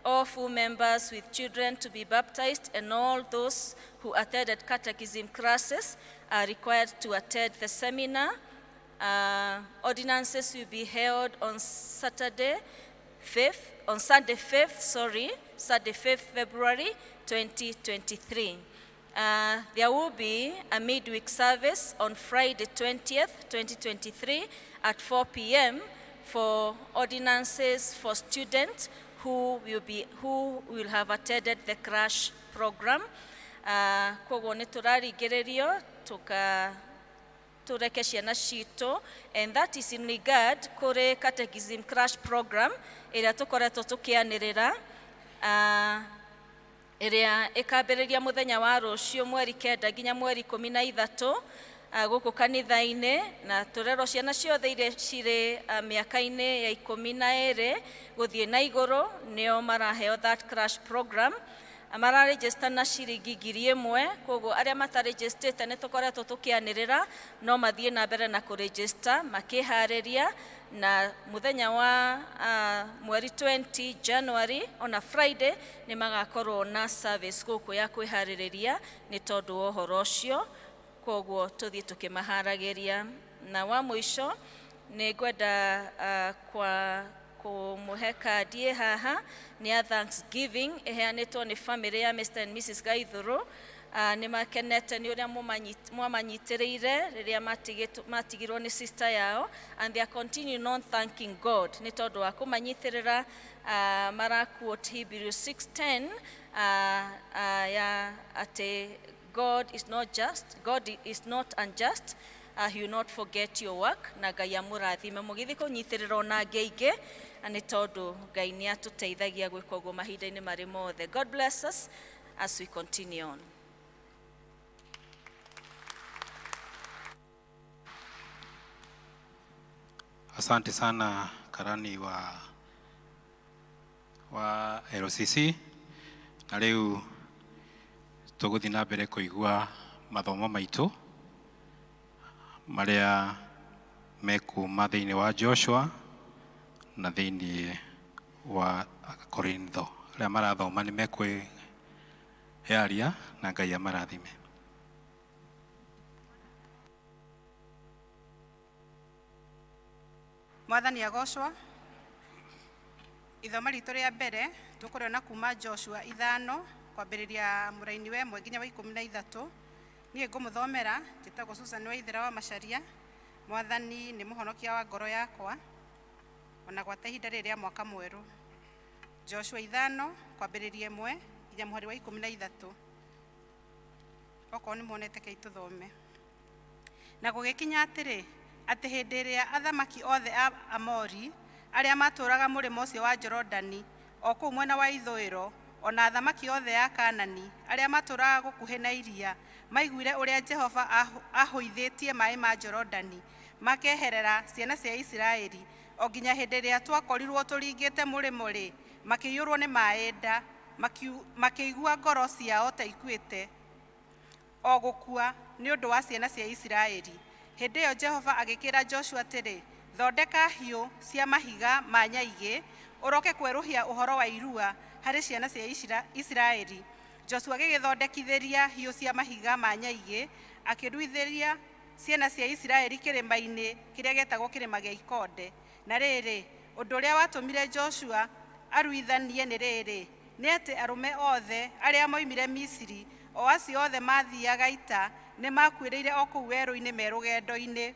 All full members with children to be baptized and all those who attended catechism classes are required to attend the seminar. Ordinances will be held on Saturday 5th, on Sunday 5th, sorry, Sunday 5th February 2023. There will be a midweek service on Friday 20th, 2023 at 4 p.m. for ordinances for students who will have attended the crash program. Koguo nĩ tũraringĩrĩrio tuka tũreke ciana citũ, and that is in regard kũrĩ catechism crash program ĩrĩa tũkoretwo tũkĩanĩrĩra, ĩrĩa ĩkambĩrĩria mũthenya wa rũciũ mweri 9 nginya mweri 13 gũkũ kanitha-inĩ, na tũrerwo ciana ciothe iria cirĩ mĩaka-inĩ ya 12 gũthiĩ na igũrũ nĩo maraheo that crash program. Mararegister na ciringi 1000. Koguo arĩa mataregistĩte, nĩ tũkoretwo tũkĩanĩrĩra no mathiĩ na mbere na kũregister makĩharĩria, na mũthenya wa mweri 20 January, ona Friday, nĩ magakorwo na service gũkũ ya kwĩharĩrĩria nĩ tondũ wa ũhoro ũcio. Koguo tũthiĩ tũkĩmaharagĩria. Na wa mũico, nĩ ngwenda kwa kũmũhe kandi ĩ haha, nĩ ya Thanksgiving, ĩheanĩtwo nĩ family ya Mr and Mrs Gaithũrũ. Nĩ makenete nĩ ũrĩa mwamanyitĩrĩire rĩrĩa matigirwo nĩ sister yao, and they are continuing on thanking God nĩ tondũ wa kũmanyitĩrĩra. Mara quote Hebrews 6:10 ya atĩ God is not just, God is not unjust, he will not forget your work. Na Ngai amũrathime mũgĩthiĩ kũnyitĩrĩra ona angĩ aingĩ, na nĩ tondũ Ngai nĩ atũteithagia gwĩka ũguo mahinda-inĩ marĩ mothe. God bless us as we continue on. Asante sana karani wa LCC. Na rĩu tũgũthiĩ na mbere kũigua mathomo maitũ marĩa mekuma thĩinĩ wa Joshua na thĩinĩ wa Korintho. Arĩa marathoma nĩ mekwĩyaria na Ngai amarathime. Mwathani agocwo. Ithoma ritũ rĩa mbere tũkũrĩona kuma Joshua 5 kwambĩrĩria mũraini wa 1 nginya wa 13. Niĩ ngũmũthomera, njĩtagwo Susan Waithera wa Macharia. Mwathani nĩ mũhonokia wa ngoro yakwa ona gwata ihinda rĩrĩ rĩa mwaka mwerũ. Joshua 5 kwambĩrĩria 1 nginya mũhari wa 13. Okorwo nĩ muonete kei tũthome. Na gũgĩkinya atĩrĩ, atĩ hĩndĩ ĩrĩa athamaki othe a Amori arĩa matũũraga mũrĩmo ũcio wa Jorodani o kũu mwena wa ithũĩro, ona athamaki othe a Kaanani arĩa matũũraga gũkuhĩ na iria maiguire ũrĩa Jehova ahũithĩtie maĩ ma Jorodani makeherera ciana cia Isiraeli o nginya hĩndĩ ĩrĩa twakorirwo tũringĩte mũrĩmo-rĩ, makĩiyũrwo nĩ maĩ nda, makĩigua ngoro ciao ta ikuĩte o gũkua nĩ ũndũ wa ciana cia Isiraeli. Hĩndĩ ĩyo Jehova agĩkĩra Joshua atĩrĩ, thondeka hiũ cia mahiga ma nyaigĩ, ũroke kwerũhia ũhoro wa irua harĩ ciana cia Isiraeli. Joshua agĩgĩthondekithĩria hiũ cia mahiga ma nyaigĩ, akĩruithĩria ciana cia Isiraeli kĩrĩma-inĩ kĩrĩa gĩetagwo kĩrĩma gĩa Ikonde. Na rĩrĩ, ũndũ ũrĩa watũmire Joshua aruithanie nĩ rĩrĩ, nĩ atĩ arũme othe arĩa moimire Misiri, o acio othe mathiaga ita, nĩ makuĩrĩire o kũu werũ-inĩ me rũgendo-inĩ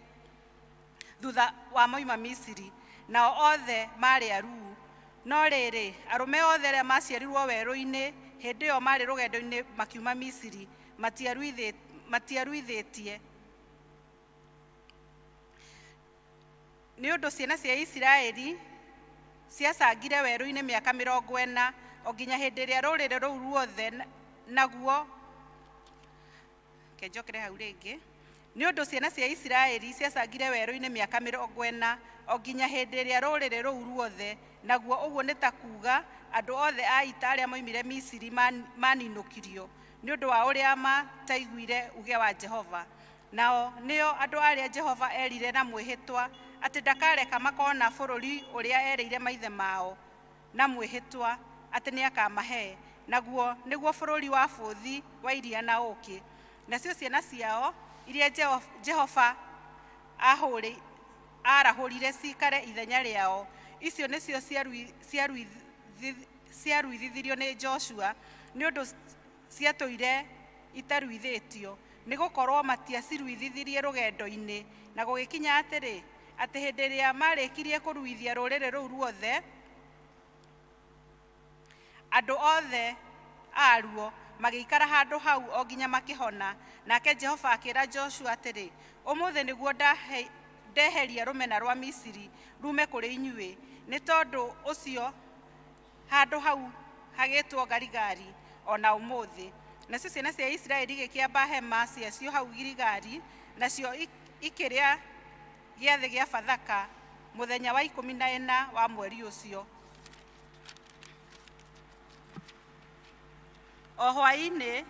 thutha wa moima Misiri, nao othe maarĩ aruu. No rĩrĩ, arũme othe arĩa maciarirwo werũ-inĩ hĩndĩ ĩyo maarĩ rũgendo-inĩ makiuma Misiri matiaruithĩtie. Nĩ ũndũ ciana cia Isiraeli ciacangire werũ-inĩ mĩaka 40 o nginya hĩndĩ ĩrĩa rũrĩrĩ rũu ruothe naguo kenjokere hau rĩngĩ. Nĩ ũndũ ciana cia Isiraeli ciacangire werũ-inĩ mĩaka 40 o nginya hĩndĩ ĩrĩa rũrĩrĩ rũu ruothe naguo ũguo nĩ ta kuuga andũ othe a ita arĩa moimire Misiri maninũkirio nĩ ũndũ wa ũrĩa mataiguire uge wa Jehova. Nao nĩo andũ arĩa Jehova erire na mwĩhĩtwa atĩ ndakareka makona bũrũri ũrĩa erĩire maithe mao na mwĩhĩtwa atĩ nĩakamahe, naguo nĩguo bũrũri wa bũthi wa iria na ũũkĩ. Nacio ciana ciao iria Jehova arahũrire cikare ithenya rĩao, icio nĩcio ciaruithithirio nĩ Joshua nĩ ũndũ ciatũire itaruithĩtio, nĩ gũkorwo matiaciruithithirie rũgendo-inĩ. Na gũgĩkinya atĩrĩ, atĩ hĩndĩ ĩrĩa marĩkirie kũruithia rũrĩrĩ rũu ruothe, andũ othe aruo magĩikara handũ hau o nginya makĩhona. Nake Jehova akĩra Joshua atĩrĩ, ũmũthĩ nĩguo ndeheria rũmena rwa Misiri rume kũrĩ inyuĩ. Nĩ tondũ ũcio handũ hau hagĩtwo Garigari ona ũmũthĩ. Nacio ciana cia Isiraeli igĩkĩamba hema ciacio hau Giligari, nacio ikĩrĩa gĩathĩ gĩa Bathaka mũthenya wa 14 wa mweri ũcio. O hwaĩ-inĩ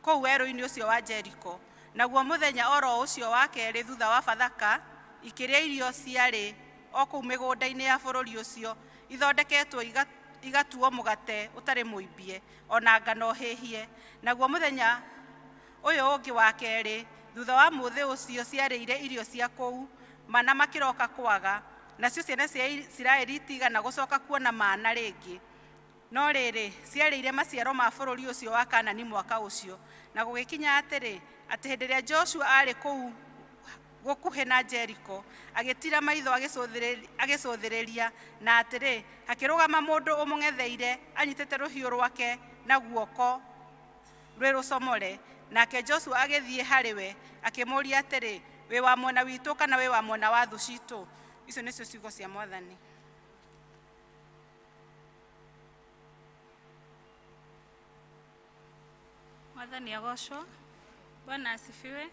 kũu werũ-inĩ ũcio wa Jeriko. Naguo mũthenya oro ũcio wa kerĩ thutha wa Bathaka, ikĩrĩa irio ciarĩ o kũu mĩgũnda-inĩ ya bũrũri ũcio, ithondeketwo igatuo mũgate ũtarĩ mũimbie, ona ngano hĩhie. Naguo mũthenya ũyũ ũngĩ wa kerĩ thutha wa mũthĩ ũcio ciarĩire irio cia kũu, mana makĩroka kwaga. Nacio ciana cia Isiraeli itigana gũcoka kuona mana rĩngĩ. No rĩrĩ, ciarĩire maciaro ma bũrũri ũcio wa Kaanani mwaka ũcio. Na gũgĩkinya atĩrĩ, atĩ hĩndĩ ĩrĩa Joshua aarĩ kũu gũkuhĩ na Jeriko, agĩtiira maitho agĩcũthĩrĩria, na atĩrĩ, hakĩrũgama mũndũ ũmũng'etheire anyitĩte rũhiũ rwake na guoko rwĩ rũcomore. Nake Joshua agĩthiĩ harĩ we, akĩmũũria atĩrĩ, Wĩ wa mwena witũ kana wĩ wa mwena wa thũ ciitũ? Icio nĩcio ciugo cia Mwathani. Mwathani agocwo. Bwana asifiwe.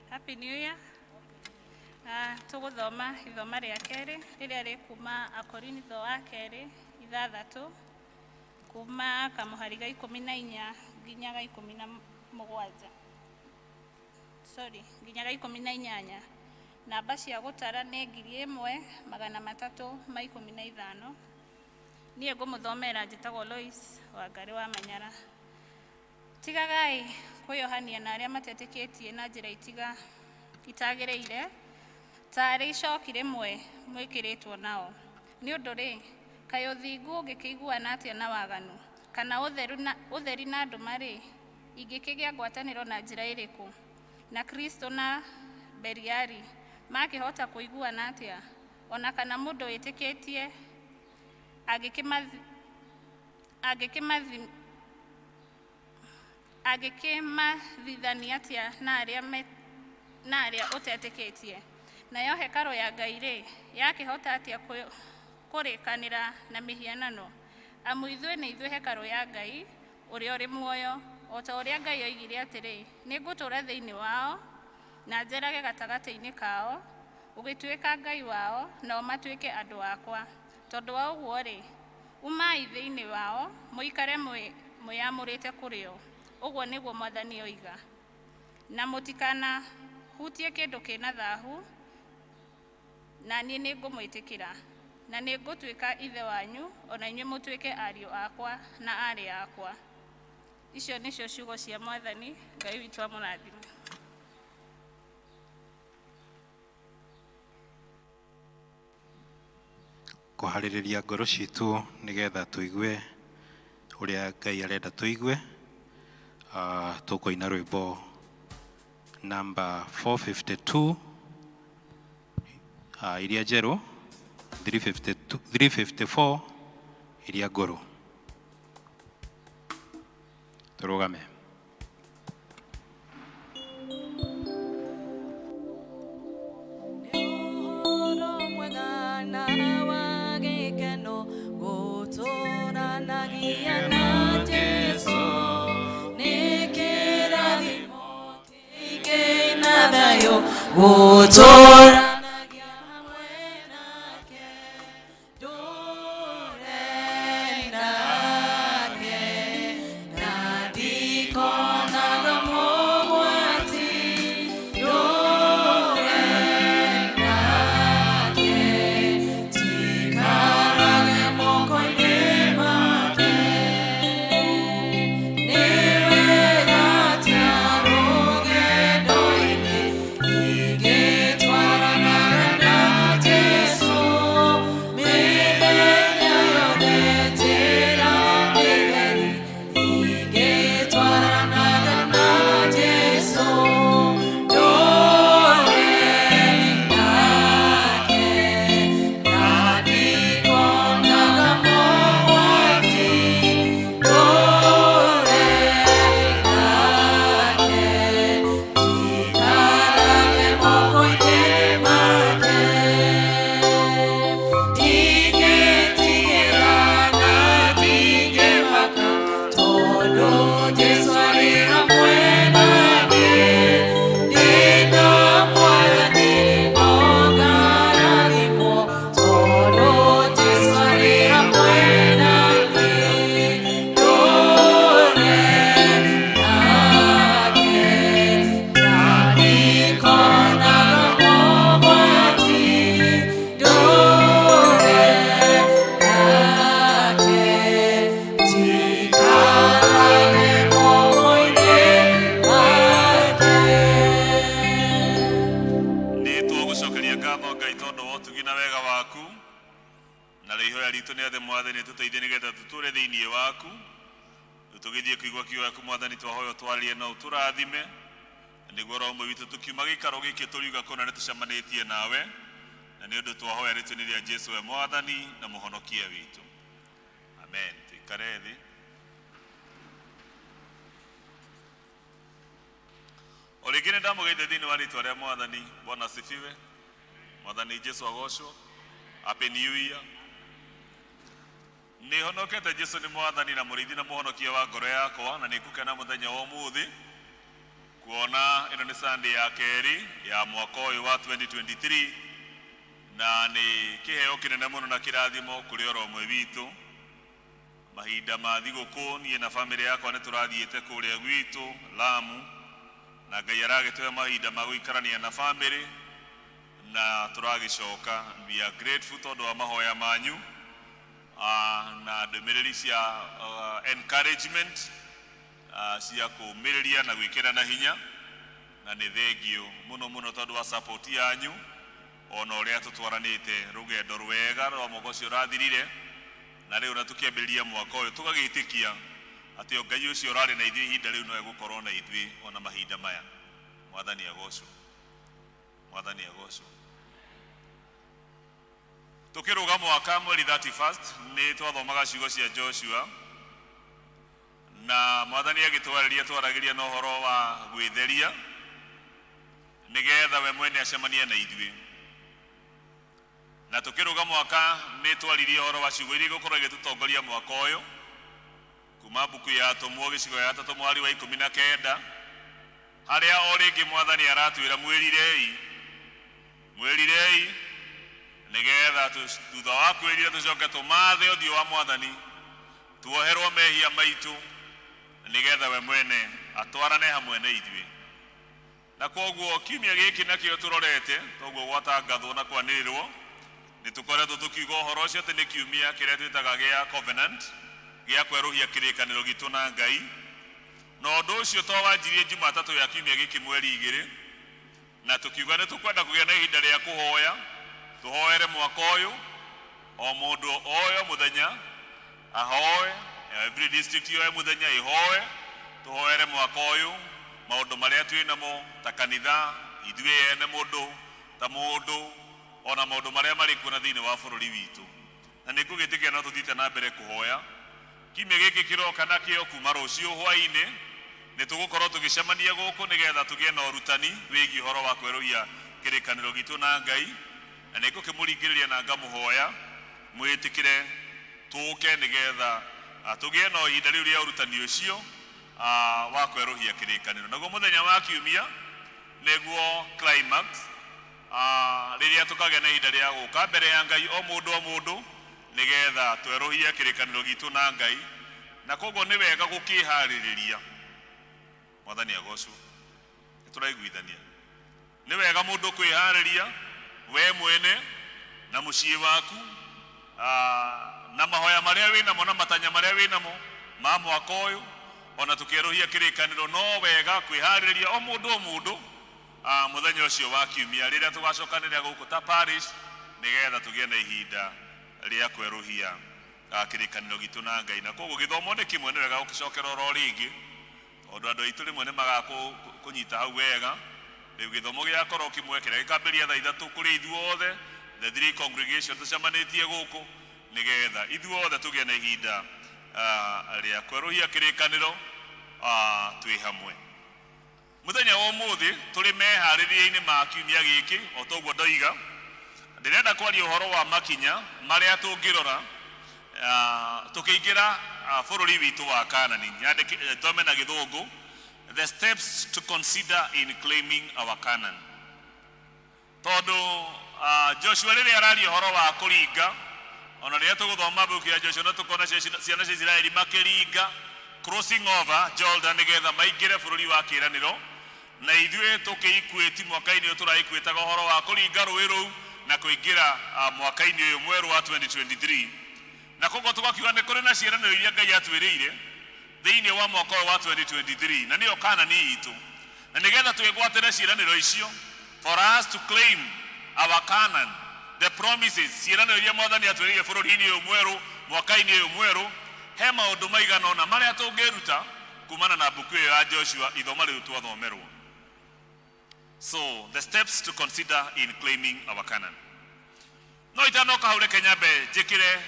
Happy New Year. Tũgũthoma ithoma rĩa kerĩ rĩrĩa rĩ kuma Akorinitho wa kerĩ ithathatũ kuma kamũhari ga 14 nginya ga 17, sorry, nginya ga 18. Namba cia gũtara nĩ 1315. Niĩ ngũmũthomera njĩtagwo Lois Wangarĩ wa Manyara. Tigagai kwĩyohania na arĩa matetĩkĩtie na njĩra itiga itagĩrĩire, taarĩ icooki rĩmwe mwĩkĩrĩtwo nao. Nĩ ũndũ-rĩ, kaĩ ũthingu ũngĩkĩiguana atĩa na waganu? Kana ũtheri na nduma-rĩ, ingĩkĩgĩa ngwatanĩro na njĩra ĩrĩkũ? Na Kristũ na Beliali maakĩhota kũiguana atĩa? O na kana mũndũ wĩtĩkĩtie angĩkĩmathithania atĩa na arĩa ũtetĩkĩtie? Nayo hekarũ ya Ngai-rĩ, yakĩhota atĩa kũrĩkanĩra na mĩhianano? Amu ithuĩ nĩ ithuĩ hekarũ ya Ngai ũrĩa ũrĩ muoyo, o ta ũrĩa Ngai oigire atĩrĩ, Nĩngũtũũra thĩinĩ wao, na njeerage gatagatĩ-inĩ kao, gũgĩtuĩka Ngai wao, nao matuĩke andũ akwa. Tondũ wa ũguo-rĩ, umai thĩinĩ wao, mũikare mwĩamũrĩte kũrĩ o, ũguo nĩguo Mwathani oiga, na mũtikanahutie kĩndũ kĩ na thahu, na niĩ nĩngũmwĩtĩkĩra, na nĩngũtuĩka Ithe wanyu, o na inyuĩ mũtuĩke ariũ akwa na aarĩ akwa. Icio nĩcio ciugo cia Mwathani. Ngai witũ amũrathime. Kũharĩrĩria ngoro citũ nĩgetha tũigue ũrĩa Ngai arenda tũigue, tũkũina rwĩmbo namba 452, iria njerũ, 352, 354 iria ngũrũ. Tũrũgame. Ũhoro mwega na wa gĩkeno gũtũranagia na Jesũ, nĩ kĩrathimo kĩingĩ na thayũ gũtũranagia hamwe nake, ndũre nake na ndikonaga mogwati, ndũre nake njikarage moko-inĩ make. Nĩ wega atĩa rũgendo-inĩ ingĩtwaranaga na Jesũ, mĩthenya yothe njĩra mĩtheri ingĩtwaranaga na Jesũ, ndũre nake na ndikonaga mogwati, ndũre nake njikarage moko-inĩ make. Ndingĩtigĩra na ndingĩmaka, tondũ Jesũ arĩ hamwe na niĩ. Ndĩna Mwathani no ngarathimwo, tondũ Jesũ arĩ hamwe na niĩ. Ndũre nake na ndikonaga mogwati, ndũre nake njikarage moko-inĩ make. Nĩ tũgũcokeria ngatho Ngai tondũ wa ũtugi na wega waku. Narĩo ihoya ritũ nĩ atĩ Mwathani tũteithie nĩgetha tũtũre thĩinĩ waku. Rĩu tũgĩthiĩ kũigua kiugo gĩaku Mwathani, twahoya ũtwarĩrie na ũtũrathime, na nĩguo roho ũmwe witũ tũkiuma gĩikaro gĩkĩ tũriuga kũna nĩ tũcemanĩtie nawe, na nĩ ũndũ twahoya rĩtwa-inĩ rĩa Jesu we Mwathani na Mũhonokia witũ, amen. Tũikare thĩ. O rĩngĩ nĩ ndamũgeithia thĩinĩ wa rĩtwa rĩa Mwathani. Bwana asifiwe. Mwathani Jesu agocwo. Happy New Year. Nĩ honokete. Jesu nĩ Mwathani na Mũrĩithi na Mũhonokia wa ngoro yakwa, na nĩ ngũkena mũthenya wa ũmũthĩ kuona ĩno nĩ Sunday ya kerĩ ya mwaka ũyũ wa 2023, na nĩ kĩheo kĩnene mũno na kĩrathimo kũrĩ oro ũmwe witũ. Mahinda ma thigũkũ niĩ na bamĩrĩ yakwa nĩ tũrathiĩte kũrĩa gwitũ Lamu, na Ngai aragĩtũhe mahinda ma gũikarania na bamĩrĩ na tũragĩcoka. We are grateful tondũ wa mahoya manyu na ndũmĩrĩri cia encouragement, cia kũmĩrĩria na gwĩkĩrana hinya, na nĩ thengio mũno mũno tondũ wa support yanyu ona ũrĩa tũtwaranĩte rũgendo rwega rwa mwaka ũcio ũrathirire, na rĩu na tũkĩambĩrĩria mwaka ũyũ tũgagĩtĩkia atĩ o Ngai ũcio ũrarĩ na ithuĩ ihinda rĩu no egũkorwo na ithuĩ ona mahinda maya. Mwathani agocwo. Mwathani agocwo. Tũkĩrũga mwaka mweri 31st nĩ twathomaga ciugo cia Joshua, na Mwathani agĩtwarĩria twaragĩria na ũhoro wa gwĩtheria nĩgetha we mwene acemanie na ithuĩ. Na tũkĩrũga mwaka nĩ twaririe ũhoro wa ciugo iria igũkorwo igĩtũtongoria mwaka ũyũ kuma mbuku ya Atũmwo gĩcigo gĩa gatatũ mwari wa 19, harĩa o rĩngĩ Mwathani aratwĩra mwĩrirei, mwĩrirei, nĩgetha thutha wa kwĩrira tũcoke tũmathe ũthiũ wa Mwathani, tuoherwo mehia maitũ, nĩgetha we mwene atwarane hamwe na ithuĩ. Na kwoguo kiumia gĩkĩ nakĩo tũrorete toguo gwatangathwo na kwanĩrĩrwo, nĩ tũkoretwo tũkiuga ũhoro ũcio atĩ nĩ kiumia kĩrĩa twĩtaga gĩa covenant, gĩa kwerũhia kĩrĩkanĩro gitũ na Ngai. Na ũndũ ũcio to wanjirie Jumatatũ ya kiumia gĩkĩ mweri 2, na tũkiuga nĩ tũkwenda kũgĩa na ihinda rĩa kũhoya, tũhoere mwaka ũyũ, o mũndũ oe mũthenya ahoe, every district yoe mũthenya ĩhoe, tũhoere mwaka ũyũ maũndũ marĩa twĩ namo ta kanitha, ithuĩ ene mũndũ ta mũndũ, ona maũndũ marĩa marĩ kuo na thĩinĩ wa bũrũri witũ. Na nĩ ngũgĩtĩkia no tũthiĩte na mbere kũhoya. Kiumia gĩkĩ kĩroka nakĩo kuma rũciũ hwaĩ-inĩ nĩ tũgũkorwo tũgĩcemania gũkũ nĩgetha tũgĩe na ũrutani wĩgiĩ ũhoro wa kwerũhia kĩrĩkanĩro gitũ na Ngai, na nĩ ngũkĩmũringĩrĩria na ngamũhoya mwĩtĩkĩre tũke nĩgetha tũgĩe na ihinda rĩu rĩa ũrutani ũcio wa kwerũhia kĩrĩkanĩro. Naguo mũthenya wa kiumia nĩguo climax, rĩrĩa tũkagĩa na ihinda rĩa gũka mbere ya Ngai o mũndũ o mũndũ nĩgetha twerũhie kĩrĩkanĩro gitũ na Ngai, na koguo nĩ wega gũkĩharĩrĩria. Mwathani agocwo. Nĩ tũraiguithania nĩ wega mũndũ kwĩharĩria we mwene na mũciĩ waku, na mahoya marĩa wĩnamo na matanya marĩa wĩnamo ma mwaka ũyũ, ona tũkĩerũhia kĩrĩkanĩro, no wega kwĩharĩrĩria o mũndũ o mũndũ mũthenya ũcio wa kiumia rĩrĩa tũgacokanĩrĩra gũkũ ta parish nĩgetha tũgĩe na ihinda rĩa kwerũhia kĩrĩkanĩro gitũ na Ngai. Na koguo gĩthomo nĩ kĩmwe, nĩ wega gũgĩcokera oro rĩngĩ tondũ andũ aitũ rĩmwe nĩ magaga kũnyita hau wega. Rĩu gĩthomo gĩgakorwo kĩmwe kĩrĩa gĩkambĩrĩria thaa 3 kũrĩ ithuothe, the three congregation tũcemanĩtie gũkũ, nĩgetha ithuothe tũgĩe na ihinda rĩa kwerũhia kĩrĩkanĩro twĩ hamwe. Mũthenya wa ũmũthĩ tũrĩ meharĩria-inĩ ma kiumia gĩkĩ, o toguo ndoiga, ndĩrenda kwaria ũhoro wa makinya marĩa tũngĩrora tũkĩingĩra bũrũri witũ wa Kanani. Nyandĩke thome na Gĩthũngũ, the steps to consider in claiming our Canaan. Tondũ Joshua rĩrĩa araria ũhoro wa kũringa, ona rĩrĩa tũgũthoma mbuku ya Joshua no tũkona ciana cia Isiraeli makĩringa, crossing over Jordan, nĩgetha maingĩre bũrũri wa kĩĩranĩro, na ithuĩ tũkĩikuĩti mwaka-inĩ ũyũ tũraikuĩtaga ũhoro wa kũringa rũĩ rũu na kũingĩra mwaka-inĩ ũyũ mwerũ wa 2023. Na koguo tũgakiuga nĩ kũrĩ na ciĩranĩro iria Ngai atwĩrĩire thĩinĩ wa mwaka ũyũ wa 2023, na nĩyo Kanani itũ, na nĩgetha twĩgwatĩre ciĩranĩro icio, for us to claim our Canaan, The promises, ciĩranĩro iria Mwathani atwĩrĩire bũrũri-inĩ ũyũ mwerũ, mwaka-inĩ ũyũ mwerũ, he maũndũ maigana ũna marĩa tũngĩruta kumana na mbuku ĩyo ya Joshua, ithoma rĩu twathomerwo. So the steps to consider in claiming our Canaan. No itanoka hau, reke nyambe njĩkĩre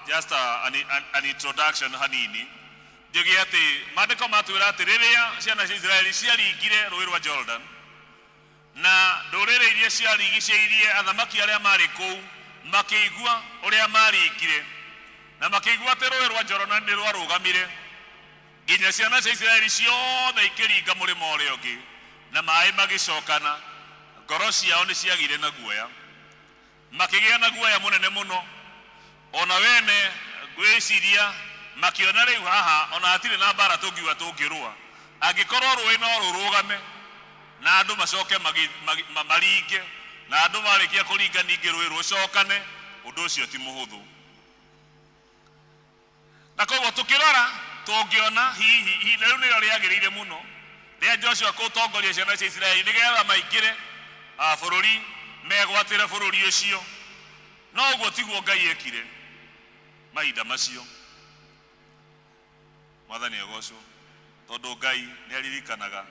just an introduction hanini, njuge atĩ maandĩko matwĩra atĩ rĩrĩa ciana cia Isiraeli ciaringire rũĩ rwa Jordan na ndũrĩrĩ iria ciarigicĩirie, athamaki arĩa marĩ kũu makĩigua ũrĩa maringire na makĩigua atĩ rũĩ rwa Jordan nĩ rwarũgamire nginya ciana cia Isiraeli ciothe ikĩringa mũrĩmo ũrĩa ũngĩ na maĩ magĩcokana, ngoro ciao nĩ ciagire na guoya, makĩgĩa na guoya mũnene mũno. Ona wene ngwĩciria makĩona rĩu haha ona hatirĩ na mbara tũngiuga tũngĩrũa, angĩkorwo rũĩ no rũrũgame na andũ macoke maringe, na andũ marĩkia kũringa ningĩ rũĩ rũcokane, ũndũ ũcio ti mũhũthũ. Na koguo tũkĩrora tũngĩona hihi ihinda rĩu nĩrĩo rĩagĩrĩire mũno rĩa Joshua gũtongoria ciana cia Isiraeli nĩgetha maingĩre bũrũri, megwatĩre bũrũri ũcio. No ũguo tiguo Ngai ekire mahinda macio. Mwathani agocwo, tondũ Ngai nĩ aririkanaga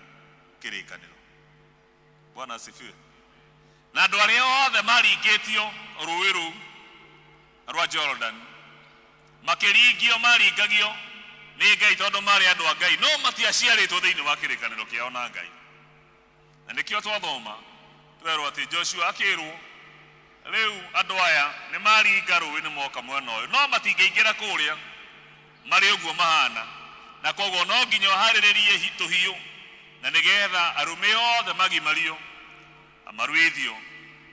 kĩrĩkanĩro. Bwana asifiwe. Na andũ arĩa othe maringĩtio rũĩ rũu rwa Jordan, makĩringio, maringagio nĩ Ngai tondũ marĩ andũ a Ngai, no matiaciarĩtwo thĩinĩ wa kĩrĩkanĩro kĩao na Ngai. Na nĩkĩo twathoma twerwo atĩ Joshua akĩrwo, rĩu andũ aya nĩ maringa rũĩ, nĩ moka mwena ũyũ, no matingĩingĩra kũrĩa marĩ ũguo mahana, na koguo no nginya ũharĩrĩrie tũhiũ na nĩgetha arũme othe magimario maruithio,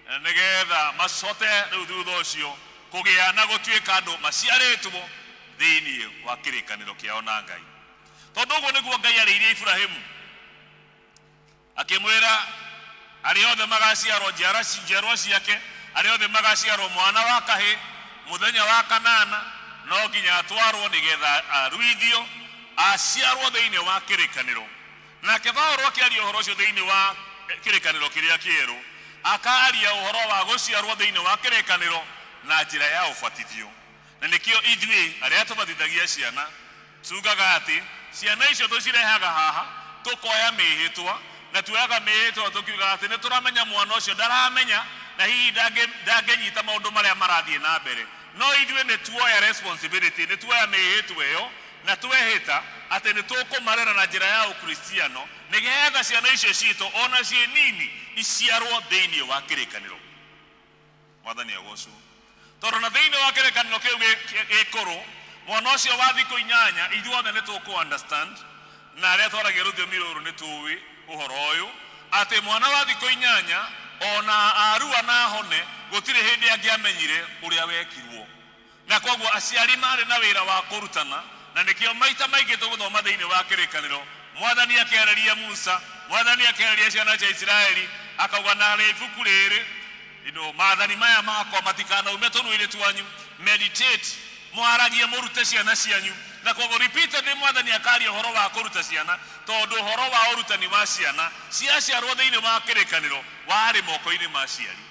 na nĩgetha macote rĩu thutha ũcio kũgĩa na gũtuĩka andũ maciarĩtwo thĩinĩ wa kĩrĩkanĩro kĩao na Ngai, tondũ ũguo nĩguo Ngai arĩirie Iburahĩmu, akĩmwĩra arĩa othe magaciarwo njiarwa ciake, arĩa othe magaciarwo mwana wa kahĩ, mũthenya wa kanana no nginya atwarwo nĩgetha aruithio, aciarwo thĩinĩ wa kĩrĩkanĩro. Nake Paũlũ akĩaria ũhoro ũcio thĩinĩ wa kĩrĩkanĩro kĩrĩa kĩerũ, akaria ũhoro wa gũciarwo thĩinĩ wa kĩrĩkanĩro na njĩra ya ũbatithio. Na nĩkĩo ithuĩ arĩa tũbatithagia ciana tugaga atĩ ciana icio tũcirehaga haha, tũkoya mĩhĩtwa, na tuoyaga mĩhĩtwa tũkiugaga atĩ nĩ tũramenya mwana ũcio ndaramenya na hihi ndangĩnyita maũndũ marĩa marathiĩ na mbere, no ithuĩ nĩ tuoya responsibility, nĩ tuoya mĩhĩtwa ĩyo na twehĩta atĩ nĩ tũkũmarera na njĩra ya ũkristiano, nĩgetha ciana icio citũ ona ciĩ nini iciarwo thĩinĩ wa kĩrĩkanĩro. Mwathani agocwo, tondũ na thĩinĩ wa kĩrĩkanĩro kĩu gĩkũrũ, mwana ũcio wa thikũ 8, ithuothe nĩ tũkũ understand, na arĩa twaragia rũthiomi rũrũ nĩ tũĩ ũhoro ũyũ, atĩ mwana wa thikũ 8 ona arua na ahone, gũtirĩ hĩndĩ angĩamenyire ũrĩa wekirwo. Na koguo aciari marĩ na wĩra wa kũrutana, na nĩkĩo maita maingĩ tũgũthoma thĩinĩ wa kĩrĩkanĩro, Mwathani akĩarĩria Musa, Mwathani akĩarĩria ciana cia Isiraeli, akauga narĩ ibuku rĩrĩ, maathani maya makwa matikanaume tũnua-inĩ twanyu, meditate, mwaragie, mũrute ciana cianyu. Na koguo repeatedly Mwathani akaria ũhoro wa kũruta ciana, tondũ ũhoro wa ũrutani wa ciana ciaciarwo thĩinĩ wa kĩrĩkanĩro warĩ moko-inĩ ma aciari.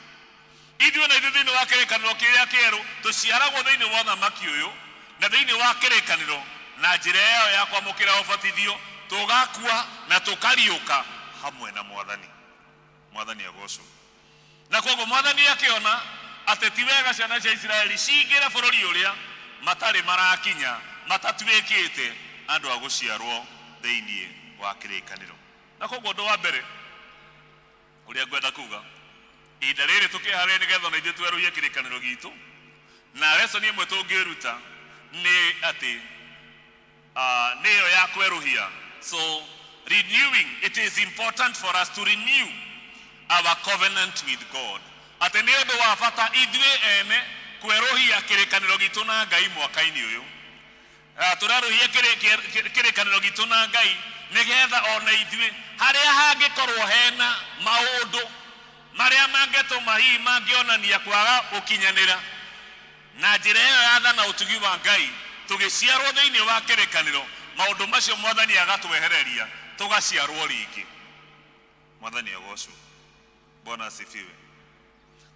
Ithuĩ na ithuĩ thĩinĩ wa kĩrĩkanĩro kĩrĩa kĩerũ tũciaragwo thĩinĩ wa ũthamaki ũyũ na thĩinĩ wa kĩrĩkanĩro na njĩra ĩyo ya kwamũkĩra ũbatithio, tũgakua na tũkariũka hamwe na Mwathani. Mwathani agocwo. Na koguo Mwathani akĩona atĩ ti wega ciana cia Isiraeli cingĩre bũrũri ũrĩa matarĩ marakinya matatuĩkĩte andũ a gũciarwo thĩinĩ wa kĩrĩkanĩro. Na koguo ũndũ wa mbere ũrĩa ngwenda kuga ihinda rĩrĩ tũkĩharĩria nĩgetha ona ithuĩ twerũhie kĩrĩkanĩro gitũ, na lesson ĩmwe tũngĩruta nĩ atĩ nĩyo ya kwerũhia. So renewing, it is important for us to renew our covenant with God, atĩ nĩ ũndũ wa bata ithuĩ ene kwerũhia kĩrĩkanĩro gitũ na Ngai mwaka-inĩ ũyũ. Tũrerũhia kĩrĩkanĩro gitũ na Ngai nĩgetha ona ithuĩ harĩa hangĩkorwo hena maũndũ marĩa mangĩtũma hihi mangĩonania kwaga gũkinyanĩra, na njĩra ĩyo ya tha na ũtugi wa Ngai, tũgĩciarwo thĩinĩ wa kĩrĩkanĩro, maũndũ macio Mwathani agatwehereria, tũgaciarwo rĩngĩ. Mwathani agocwo. Bwana asifiwe.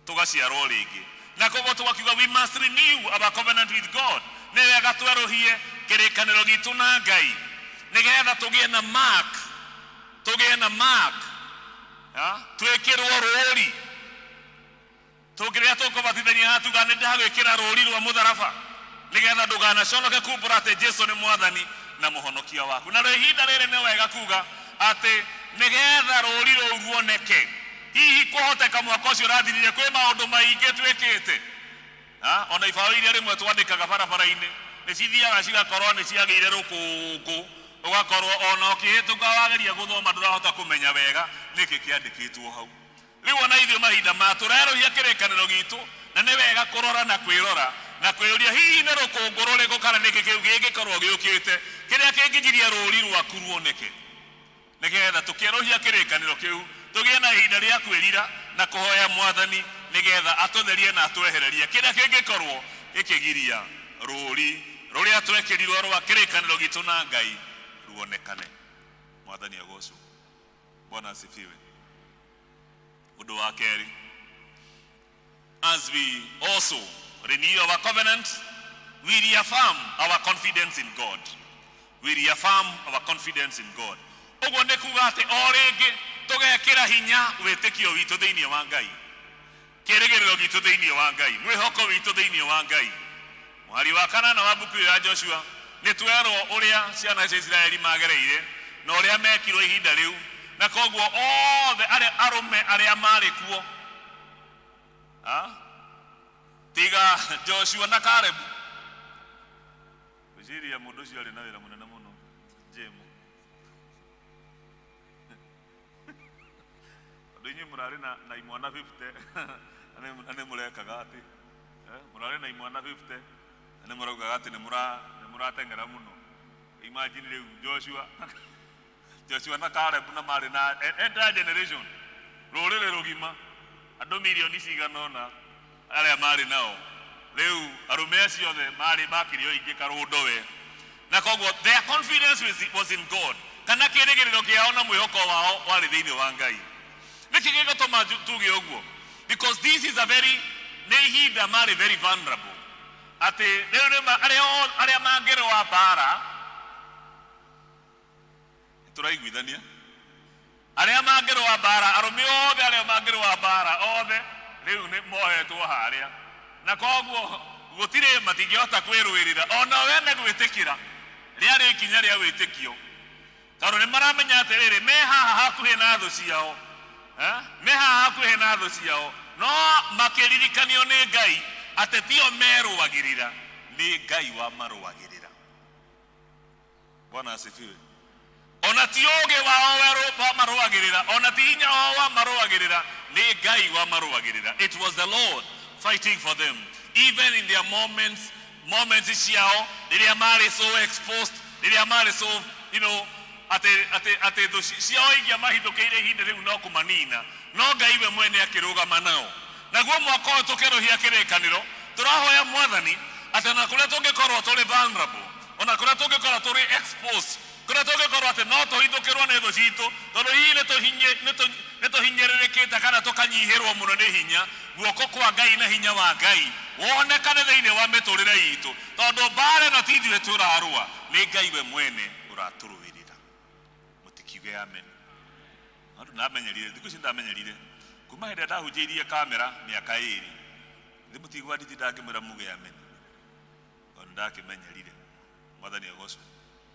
Tũgaciarwo rĩngĩ na koguo tũgakiuga we must renew our covenant with God. Nĩ wega twerũhie kĩrĩkanĩro gitũ na Ngai nĩgetha tũgĩe na mark, tũgĩe na mark, twĩkĩrwo rũri. Tũngĩrĩa tũkũbatithania haha tuga nĩ ndagwĩkĩra rũri rwa mũtharaba nĩgetha ndũganaconoke kumbũra atĩ Jesu nĩ Mwathani na Mũhonokia waku. Narĩo ihinda rĩrĩ nĩ wega kuga atĩ nĩgetha rũri rũu ruoneke, hihi kwahoteka mwaka ũcio ũrathirire kwĩ maũndũ maingĩ twĩkĩte. Ona ibaũ iria rĩmwe twandĩkaga barabara-inĩ nĩ cithiaga cigakorwo nĩ ciagĩire rũkũngũ, ũgakorwo ona ũkĩhĩtũka wageria gũthoma ndũrahota kũmenya wega nĩkĩ kĩandĩkĩtwo hau. Rĩu ona ithuĩ mahinda maya tũrerũhia kĩrĩkanĩro gitũ, na nĩ wega kũrora na kwĩrora na kwĩyũria hihi nĩ rũkũngũ rũrĩkũ kana nĩkĩ kĩu gĩngĩkorwo gĩũkĩte kĩrĩa kĩngĩgiria rũri rwaku ruoneke, nĩgetha tũkĩerũhia kĩrĩkanĩro kĩu tũgĩe na ihinda rĩa kwĩrira na kũhoya Mwathani nĩgetha atũtherie na atwehererie kĩrĩa kĩngĩkorwo gĩkĩgiria rũri rũrĩa twekĩrirwo rwa kĩrĩkanĩro gitũ na Ngai ruonekane. Mwathani agocwo. Bwana asifiwe. Ũndũ wa kerĩ, as we also renew our covenant, we reaffirm our confidence in God. We reaffirm our confidence in God. Ũguo nĩ kuga atĩ o rĩngĩ tũgekĩra hinya wĩtĩkio witũ thĩinĩ wa Ngai, kĩĩrĩgĩrĩro gitũ thĩinĩ wa Ngai, mwĩhoko witũ thĩinĩ wa Ngai. Mũhari wa kanana wa mbuku ĩyo ya Joshua nĩ twerwo ũrĩa ciana cia Isiraeli magereire na ũrĩa mekirwo ihinda rĩu, na koguo othe arĩa arũme arĩa marĩ kuo, tiga Joshua na Kalebu. Gwĩciria mũndũ ũcio arĩ na wĩra mũnene mũno, Jemu. Tondũ inyuĩ mũrarĩ na imwana 50 na nĩ mũrekaga atĩ, mũrarĩ na imwana 50 na nĩ mũraugaga atĩ nĩ mũrateng'era mũno. Imagine rĩu Joshua na Caleb na marĩ na entire generation, rũrĩrĩ rũgima, andũ mirioni cigana ũna arĩa marĩ nao. Rĩu arũme acio othe marĩ makĩrĩ o aingĩ karũndo we. Na koguo their confidence was in God, kana kĩĩrĩgĩrĩro kĩao na mwĩhoko wao warĩ thĩinĩ wa Ngai. Nĩkĩ gĩgũtũma tuge ũguo? Because this is a very, nĩ ihinda marĩ very vulnerable, atĩ rĩu nĩ arĩa mangĩrũa mbara, tũraiguithania, arĩa mangĩrũa mbara, arũme othe arĩa mangĩrũa mbara othe rĩu nĩ mohetwo harĩa, na koguo gũtirĩ matingĩhota kwĩrũĩrĩra ona wene gwĩtĩkĩra. Rĩarĩ ikinya rĩa wĩtĩkio, tondũ nĩ maramenya atĩrĩrĩ, me haha hakuhĩ na thũ ciao, me haha hakuhĩ na thũ ciao, no makĩririkanio nĩ Ngai atĩ tio merũagĩrĩra, nĩ Ngai wamarũagĩrĩra. Bwana asifiwe. Ona ti ũũgĩ wao werũ wamarũagĩrĩra, ona ti hinya wao wamarũagĩrĩra, nĩ Ngai wamarũagĩrĩra. It was the Lord fighting for them even in their moments ciao rĩrĩa marĩ so exposed, rĩrĩa marĩ so atĩ thũ ciao ingĩamahithũkĩire ihinda rĩu no kũmanina, no Ngai we mwene akĩrũgama nao. Naguo mwaka ũyũ tũkĩrũhia kĩrĩkanĩro, tũrahoya Mwathani atĩ ona kũrĩa tũngĩkorwo tũrĩ vulnerable, ona kũrĩa tũngĩkorwo tũrĩ exposed, kũrĩa tũngĩkorwo atĩ no tũhithũkĩrwo nĩ thũ citũ, tondũ hihi nĩ tũhinyĩrĩrĩkĩte kana tũkanyihĩrwo mũno nĩ hinya, guoko kwa Ngai na hinya wa Ngai wonekane thĩinĩ wa mĩtũrĩre itũ, tondũ mbara ĩno ti ithuĩ tũrarũa, nĩ Ngai we mwene ũratũrũĩrĩra. Mũtikiuge amen. Andũ ndamenyerire, thikũ ici ndamenyerire kuma hĩndĩ ĩrĩa ndahunjĩirie kamera mĩaka ĩrĩ, thĩ mũtigua nditinda ngĩmwĩra muge amen, tondũ ndakĩmenyerire. Mwathani agocwo.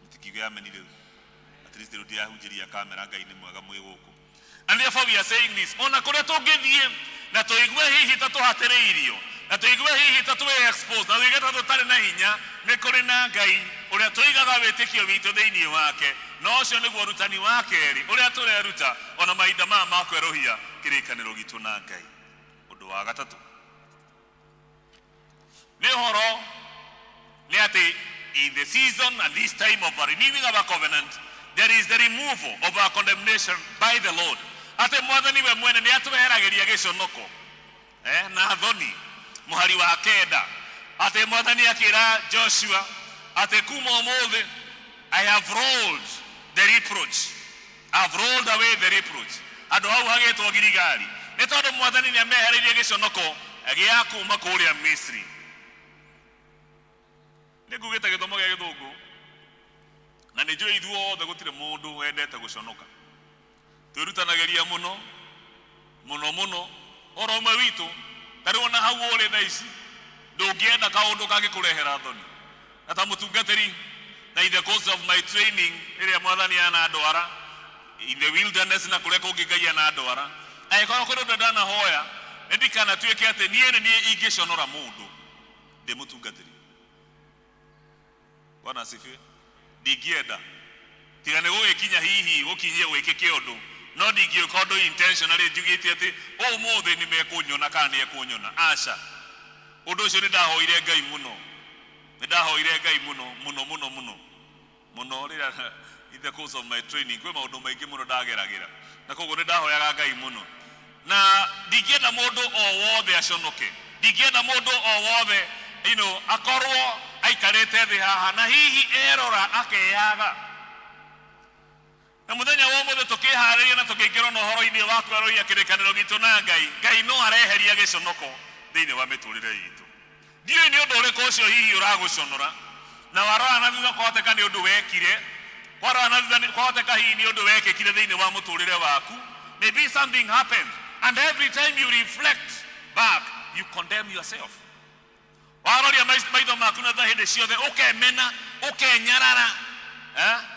Mũtikiuge amen rĩu. At least rĩu ndirahunjĩria kamera, Ngai nĩ mwega mwĩ gũkũ. And therefore we are saying this, ona kũrĩa tũngĩthiĩ na tũigue hihi ta tũhatĩrĩirio, na tũigue hihi ta twĩ exposed, na tũigue ta tũtarĩ na hinya, nĩ kũrĩ na Ngai ũrĩa tũigaga wĩtĩkio witũ thĩinĩ wake. Na ũcio nĩguo ũrutani wa kerĩ ũrĩa tũreruta ona mahinda maya ma kwerũhia kĩrĩkanĩro gitũ na Ngai. Ũndũ wa gatatũ nĩ ũhoro nĩ atĩ in the season and this time of renewing our covenant, there is the removal of our condemnation by the Lord. Atĩ Mwathani we mwene nĩ atweheragĩria gĩconoko na thoni. Mũhari wa kenda, atĩ Mwathani akĩra Joshua atĩ kuma ũmũthĩ I have rolled the reproach, I have rolled away the reproach. Andũ hau hagĩtwo Giligali. Nĩ tondũ Mwathani nĩ amehereirie gĩconoko gĩa kuma kũrĩa Misri. Nĩ ngugĩte gĩthomo gĩa gĩthũngũ na nĩ njũĩ ithuothe gũtirĩ mũndũ wendete gũconoka. Twĩrutanagĩria mũno mũno mũno oro ũmwe witũ ta rĩu ona hau ũrĩ thaa ici ndũngĩenda kaũndũ kangĩkũrehera thoni. Na ta mũtungatĩri na in the course of my training ĩrĩa Mwathani anandwara in the wilderness na kũrĩa kũngĩ Ngai anandwara, angĩkorwo kũrĩ ũndũ ndanahoya nĩ ndikanatuĩke atĩ niĩ nĩ niĩ ingĩconora mũndũ ndĩ mũtungatĩri. Bwana asifiwe. Ndingĩenda tiga nĩ gũgĩkinya hihi gũkinyie gwĩkĩke ũndũ, no ndingĩũka ũndũ intentionally njugĩte atĩ ũmũthĩ nĩ mekũnyona kana nĩ ekũnyona. Aca, ũndũ ũcio nĩ ndahoire Ngai mũno, nĩ ndahoire Ngai mũno mũno mũno mũno mũno rĩrĩa in the course of my training kwĩ maũndũ maingĩ mũno ndageragĩra, na koguo nĩ ndahoyaga Ngai mũno, na ndingĩenda mũndũ o wothe aconoke, ndingĩenda mũndũ o wothe akorwo aikarĩte thĩ haha na hihi erora akeyaga. Na mũthenya wa ũmũthĩ tũkĩharĩria na tũkĩingĩrwo na ũhoro-inĩ wa kwerũhia kĩrĩkanĩro gitũ na Ngai, Ngai no areheria gĩconoko thĩinĩ wa mĩtũrĩre itũ. Ndiũĩ nĩ ũndũ ũrĩkũ ũcio hihi ũragũconora, na warora na thutha kwahoteka nĩ ũndũ wekire, warora na thutha kwahoteka hihi nĩ ũndũ wekĩkire thĩinĩ wa mũtũrĩre waku. Maybe something happened and every time you reflect back you condemn yourself. Waroria maitho maku na thutha hĩndĩ ciothe ũkemena, ũkenyarara,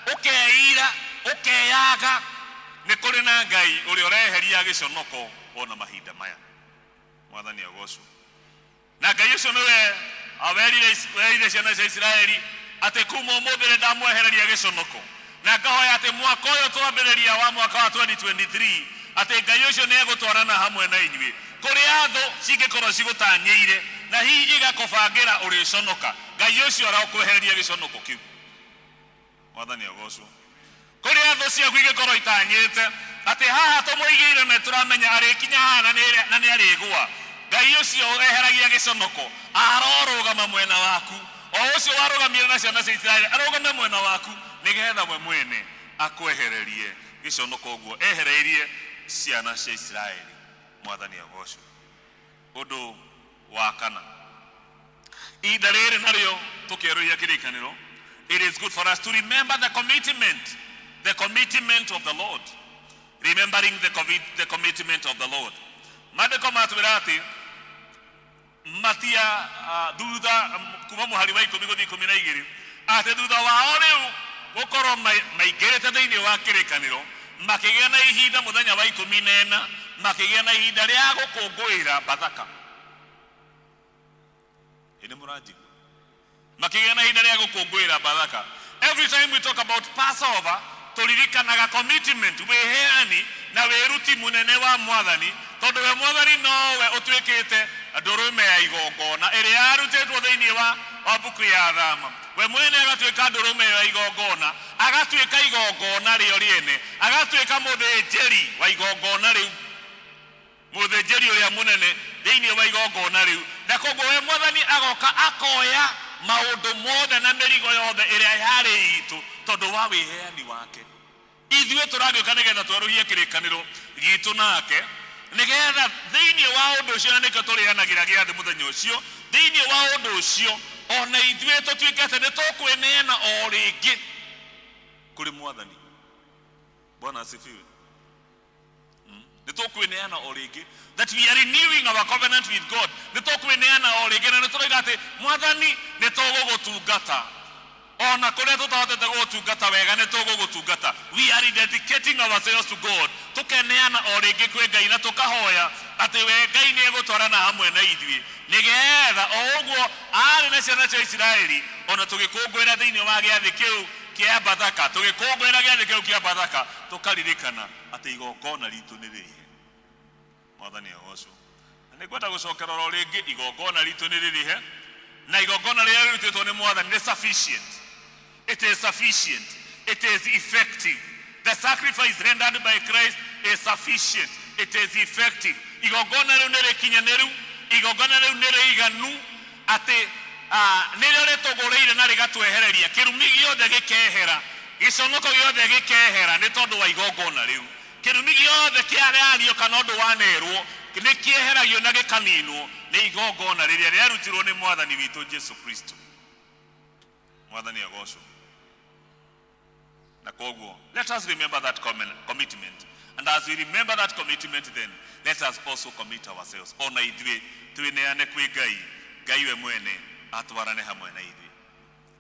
ũkeira, ũkeyaga. Nĩ kũrĩ na Ngai ũrĩa ũreheria gĩconoko ona mahinda maya. Mwathani agocwo. Na Ngai ũcio nĩwe werire ciana cia Isiraeli atĩ kuma ũmũthĩ nĩ ndamwehereria gĩconoko, na ngahoya atĩ mwaka ũyũ twambĩrĩria wa mwaka wa 2023 atĩ Ngai ũcio nĩ egũtwarana hamwe na inyuĩ kũrĩa thũ cingĩkorwo cigũtanyĩire na hihi igakũbangĩra ũrĩconoka. Ngai ũcio arokwehereria gĩconoko kĩu. Mwathani agocwo. Kũrĩa thũ ciaku ingĩkorwo itanyĩte atĩ haha tũmũigĩire na tũramenya arĩkinya haha na nĩ arĩgũa, Ngai ũcio eheragia gĩconoko arorũgama mwena waku, o ũcio warũgamire na ciana cia Isiraeli arũgame mwena waku, nĩgetha we mwene akwehererie gĩconoko ũguo ehereirie ciana cia Isiraeli. Mwathani agocwo. Ũndũ wa kana, ihinda rĩrĩ narĩo tũkĩerũhia kĩrĩkanĩro, it is good for us to remember the commitment, the commitment of the Lord. Remembering the commitment of the Lord. Maandĩko matwĩra atĩ matia thutha kuma mũhari wa 10 gũthiĩ 12, atĩ thutha wao rĩu gũkorwo maingĩrĩte thĩinĩ wa kĩrĩkanĩro, makĩgĩa na ihinda mũthenya wa 14, makĩgĩa na ihinda rĩa gũkũngũĩra Bathaka. Ĩ nĩ mũranjigua? Makĩgĩa na ihinda rĩa gũkũngũĩra Bathaka. Every time we talk about Passover, tũririkanaga commitment, wĩheani na wĩruti mũnene wa Mwathani, tondũ we Mwathani nowe ũtuĩkĩte ndũrũme ya igongona ĩrĩa yarutĩtwo thĩinĩ wa mbuku ya Thama. We mwene agatuĩka ndũrũme ya igongona, agatuĩka igongona rĩo rĩene, agatuĩka mũthĩnjĩri wa igongona rĩu, mũthĩnjĩri ũrĩa mũnene thĩinĩ wa igongona rĩu. Na koguo we Mwathani agoka akoya maũndũ mothe na mĩrigo yothe ĩrĩa yarĩ itũ tondũ wa wĩheani wake. Ithuĩ tũragĩũka nĩgetha twerũhie kĩrĩkanĩro gitũ nake, nĩgetha thĩinĩ wa ũndũ ũcio, na nĩkĩo tũrĩanagĩra gĩathĩ mũthenya ũcio, thĩinĩ wa ũndũ ũcio ona ithuĩ tũtuĩke atĩ nĩ tũkwĩneana o rĩngĩ kũrĩ Mwathani. Bwana asifiwe. Nĩ tũkwĩneana o rĩngĩ, that we are renewing our covenant with God. Nĩ tũkwĩneana o rĩngĩ na nĩ tũroiga atĩ Mwathani nĩ tũgũgũtungata ona kũrĩa tũtahotete gũgũtungata wega, nĩ tũgũgũtungata. We are rededicating ourselves to God. Tũkeneana o rĩngĩ kwĩ Ngai na tũkahoya atĩ we Ngai nĩ egũtwarana hamwe na ithuĩ, nĩgetha o ũguo arĩ na ciana cia Isiraeli, ona tũgĩkũngũĩra thĩinĩ wa gĩathĩ kĩu kĩa Bathaka, tũgĩkũngũĩra gĩathĩ kĩu kĩa Bathaka, tũkaririkana atĩ igongona ritũ nĩ rĩrĩhe. Mwathani agocwo. Na nĩ ngwenda gũcokera oro rĩngĩ, igongona ritũ nĩ rĩrĩhe, na igongona rĩrĩa rĩrutĩtwo nĩ Mwathani nĩ sufficient. It is sufficient. It is effective. The sacrifice rendered by Christ is sufficient. It is effective. Igongona rĩu nĩ rĩkinyanĩru, igongona rĩu nĩ rĩiganu, atĩ nĩrĩo rĩtũgũrĩire na rĩgatwehereria kĩrumi gĩothe gĩkehera, gĩconoko gĩothe gĩkehera nĩ tondũ wa igongona rĩu. Kĩrumi gĩothe kĩarario kana ũndũ wanerwo nĩ kĩeheragio na gĩkaninwo nĩ igongona rĩrĩa rĩarutirwo nĩ Mwathani witũ Jesu Kristo. Mwathani agocwo. Na koguo let us remember that commitment, and as we remember that commitment, then let us also commit ourselves, ona ithuĩ twĩneane kwĩ Ngai. Ngai we mwene atwarane hamwe na ithuĩ.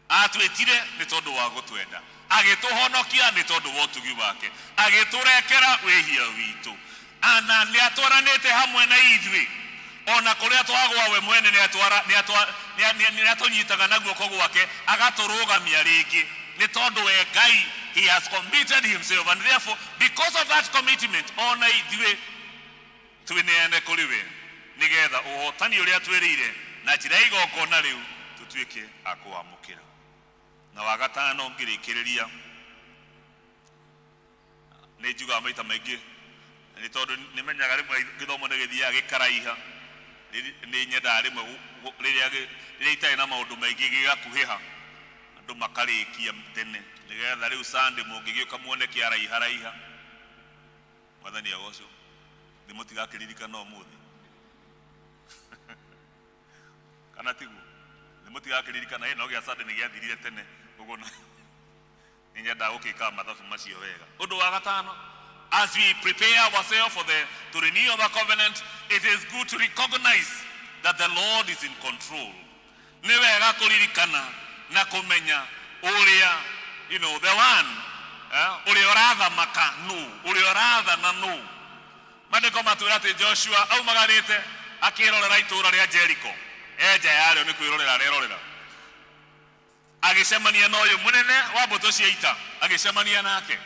Atwĩtire nĩ tondũ wa gũtwenda, agĩtũhonokia nĩ tondũ wa ũtugi wake, agĩtũrekera wĩhia witũ, ana nĩ atwaranĩte hamwe na ithuĩ ona kũrĩa twagwa. We mwene nĩ atũnyitaga na guoko gwake, agatũrũgamia rĩngĩ, nĩ tondũ we Ngai, he has committed himself, and therefore because of that commitment, ona ithuĩ twĩneane kũrĩ we, nĩgetha ũhotani ũrĩa twĩrĩire na njĩra ya igongona rĩu tũtuĩke a kũwamũkĩra. Na wa gatano, ngĩrĩkĩrĩria, nĩ njugaga maita maingĩ, nĩ tondũ nĩ menyaga rĩmwe gĩthomo nĩ gĩthiaga gĩkaraiha, nĩ nyendaga rĩmwe rĩrĩa itarĩ na maũndũ maingĩ gĩgakuhĩha, andũ makarĩkia tene, nĩgetha rĩu Sunday mũngĩgĩũka muone kĩaraiha raiha. Mwathani agocwo. Nĩ mũtigakĩririkana ũmũthĩ, kana tiguo? Nĩ mũtigakĩririkana ĩ no gĩa Sunday nĩ gĩathirire tene ũguo, na nĩ nyendaga gũkĩka mathabu macio wega. Ũndũ wa gatano, as we prepare ourselves for the to renew our covenant, it is good to recognize that the Lord is in control. Nĩ wega kũririkana na kũmenya ũrĩa the one, ũrĩa ũrathamaka nũ, ũrĩa ũrathana nũ. Maandĩko matwĩra atĩ Joshua aumagarĩte akĩrorera itũũra rĩa Jericho, enja yarĩo nĩ kwĩrorera arerorera, agĩcemania na ũyũ mũnene wa mbũtũ cia ita, agĩcemania nake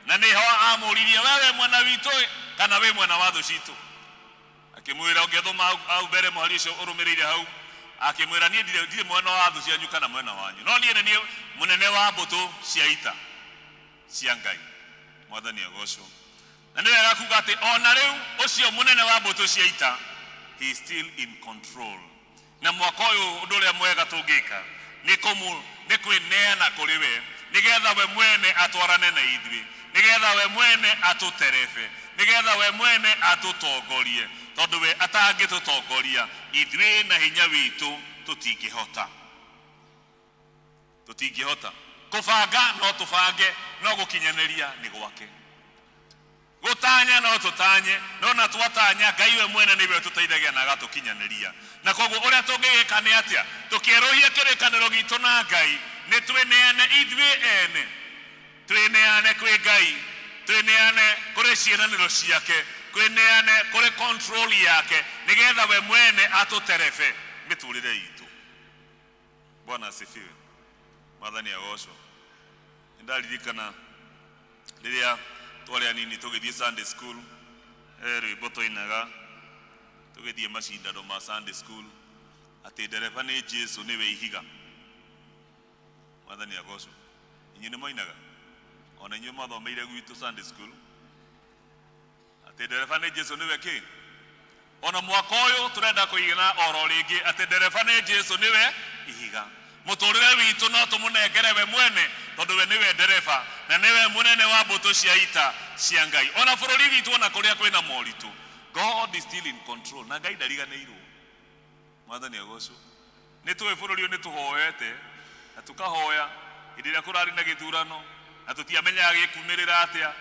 na nĩho amũririe, "We wĩ mwena witũ ĩ, kana wĩ mwena wa thũ citũ?" Akĩmwĩra, ũngĩthoma hau mbere mũhari ũcio ũrũmĩrĩire hau, akĩmwĩra, "Niĩ ndirĩ mwena wa thũ cianyu kana mwena wanyu, no niĩ nĩ niĩ mũnene wa mbũtũ cia ita cia Ngai." Mwathani agocwo. Na nĩ wega kuga atĩ ona rĩu ũcio mũnene wa mbũtũ cia ita, he is still in control. Na mwaka ũyũ, ũndũ ũrĩa mwega tũngĩka nĩ kwĩneana kũrĩ we, nĩgetha we mwene atwarane na ithuĩ, nĩgetha we mwene atũterebe, nĩgetha we mwene atũtongorie, tondũ we atangĩtũtongoria, ithuĩ na hinya witũ tũtingĩhota. Tũtingĩhota kũbanga, no tũbange, no gũkinyanĩria nĩ gwake. Gũtanya no tũtanye, no na twatanya, Ngai we mwene nĩwe ũtũteithagia na agatũkinyanĩria. Na koguo ũrĩa tũngĩgĩka nĩ atĩa tũkĩerũhia kĩrĩkanĩro gitũ na Ngai? Nĩ twĩneane ithuĩ ene, twĩneane kwĩ Ngai, twĩneane kũrĩ ciĩranĩro ciake, twĩneane kũrĩ control yake, nĩgetha we mwene atũterebe mĩtũrĩre itũ. Bwana asifiwe. Mwathani agocwo. Nĩ ndaririkana rĩrĩa twarĩ anini tũgĩthiĩ Sunday school, he rwĩmbo twainaga tũgĩthiĩ macindano ma Sunday school, atĩ ndereba nĩ Jesu, nĩwe ihiga. Mwathani agocwo. Inyuĩ nĩ moinaga, ona inyuĩ mwathomeire gwitũ Sunday school, atĩ ndereba nĩ Jesu, nĩwe kĩ. Ona mwaka ũyũ tũrenda kũigana oro rĩngĩ atĩ ndereba nĩ Jesu, nĩwe ihiga. Mũtũrĩre witũ no tũmũnengere we mwene, tondũ we nĩwe ndereba na nĩwe mũnene wa mbũtũ cia ita cia Ngai. Ona bũrũri witũ, ona kũrĩa kwĩna moritũ, God is still in control, na Ngai ndariganĩirwo. Mwathani agocwo. Nĩ tũĩ bũrũri ũyũ nĩ tũhoete na tũkahoya hĩndĩ ĩrĩa kũrarĩ na gĩthurano, na tũtiamenyaga gĩkumĩrĩra atĩa.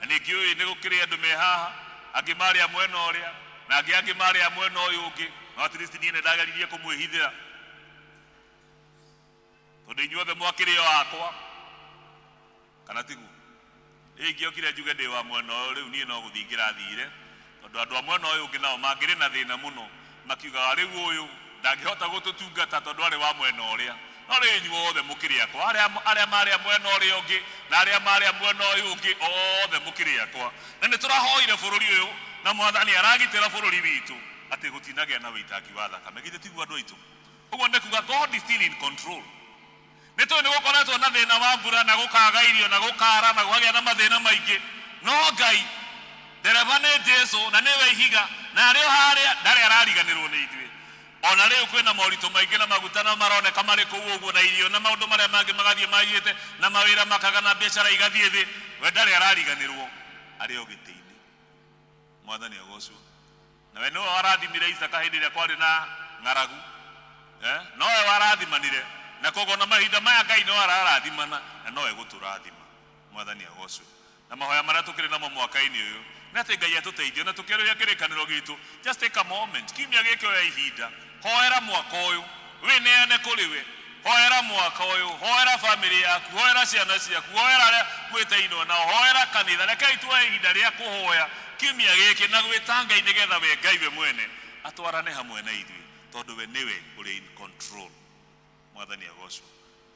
Na nĩ ngĩũĩ nĩ gũkĩrĩ andũ me haha, angĩ marĩ a mwena ũrĩa na angĩ marĩ a mwena ũyũ ũngĩ, no at least niĩ nĩ ndageririe kũmwĩhithĩra, tondũ inyuothe mwakĩrĩ o akwa, kana tiguo? Ingĩokire njuge ndĩ wa mwena ũyũ rĩu, niĩ no gũthiĩ ingĩrathire, tondũ andũ a mwena ũyũ ũngĩ nao mangĩrĩ na thĩna mũno, makiugaga rĩu ũyũ ndangĩhota gũtũtungata tondũ arĩ wa mwena ũrĩa. No rĩu inyuothe mũkĩrĩ akwa, arĩa marĩ a mwena ũrĩa ũngĩ na arĩa marĩ a mwena ũyũ ũngĩ, othe mũkĩrĩ akwa. Na nĩ tũrahoire bũrũri ũyũ, na Mwathani aragitĩra bũrũri witũ atĩ gũtinagĩa na wĩitangi wa thakame. Githĩ tiguo, andũ aitũ? Ũguo nĩ kuga God is still in control. Nĩ tũĩ nĩ gũkoretwo na thĩna wa mbura, na gũkaga irio, na gũkara, na gũkagĩa na mathĩna maingĩ, no Ngai, ndereba nĩ Jesu na nĩwe ihiga, na arĩ o harĩa, ndarĩ arariganĩrwo nĩ ithuĩ. Ona rĩu kwĩna moritũ maingĩ, na maguta no maroneka marĩ kũu ũguo, na irio na maũndũ marĩa mangĩ magathiĩ maiyĩte, na mawĩra makaga, na biacara igathiĩ thĩ, we ndarĩ arariganĩrwo, arĩ o gĩtĩ-inĩ. Mwathani agocwo. Nawe nĩwe warathimire Isaka hĩndĩ ĩrĩa kwarĩ na ng'aragu, eh? Nowe warathimanire, na koguo na mahinda maya Ngai no ararathimana na nowe gũtũrathima. Mwathani agocwo. Na mahoya marĩa tũkĩrĩ namo mwaka-inĩ ũyũ nĩ atĩ Ngai atũteithie na tũkĩerũhia kĩrĩkanĩro gitũ. Just take a moment, kiumia gĩkĩ oya ihinda, hoera mwaka ũyũ, wĩneane kũrĩ we, hoera mwaka ũyũ, hoera famĩlĩ yaku, hoera ciana ciaku, hoera arĩa mwĩtainwo nao, hoera kanitha. Rekei tuoe ihinda rĩa kũhoya kiumia gĩkĩ na gwĩta Ngai nĩgetha we Ngai we mwene atwarane hamwe na ithuĩ, tondũ we nĩwe ũrĩ in control. Mwathani agocwo.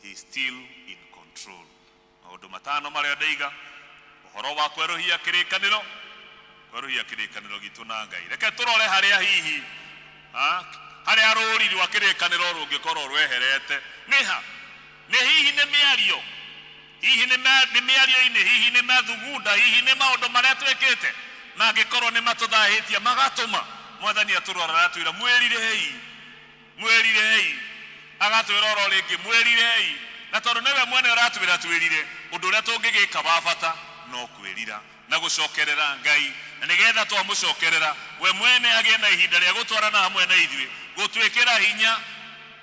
He is still in control. Maũndũ matano marĩa ndaiga ũhoro wa kwerũhia kĩrĩkanĩro, kwerũhia kĩrĩkanĩro gitũ na Ngai. Reke tũrore harĩa hihi harĩa rũri rwa kĩrĩkanĩro rũngĩkorwo rweherete nĩ ha? Nĩ hihi nĩ mĩario, hihi nĩ mĩario-inĩ, hihi nĩ mathugunda, hihi nĩ maũndũ marĩa twĩkĩte mangĩkorwo nĩ matũthahĩtie magatũma Mwathani atũrora aratwĩra mwĩrirei, mwĩrirei, agatwĩra oro rĩngĩ mwĩrirei. Na tondũ nĩwe mwene ũratwĩra twĩrire, ũndũ ũrĩa tũngĩgĩka wa bata no kwĩrira na gũcokerera Ngai, na nĩgetha twamũcokerera we mwene agĩe na ihinda rĩa gũtwarana hamwe na ithuĩ, gũtwĩkĩra hinya,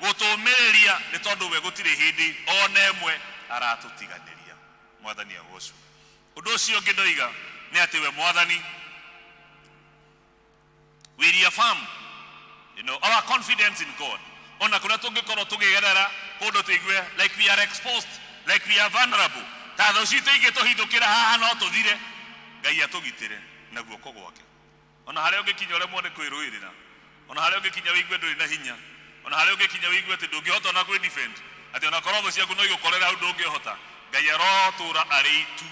gũtũmĩrĩria, nĩ tondũ we gũtirĩ hĩndĩ ona ĩmwe aratũtiganĩria. Mwathani agocwo. Ũndũ ũcio ũngĩ ndoiga nĩ atĩ we Mwathani, we reaffirm, our confidence in God. Ona kũrĩa tũngĩkorwo tũkĩgerera kũndũ tũigue like we are exposed, like we are vulnerable, ta thũ citũ ingĩtũhithũkĩra haha no tũthire, Ngai atũgitĩre na guoko gwake. Ona harĩa ũngĩkinya ũremwo nĩ kwĩrũĩrĩra, ona harĩa ũngĩkinya wĩigue ndũrĩ na hinya, ona harĩa ũngĩkinya wĩigue atĩ ndũngĩhota ona kwĩ defend, atĩ ona korwo thũ ciaku no igũkorera hau ndũngĩhota, Ngai arotũra arĩ itu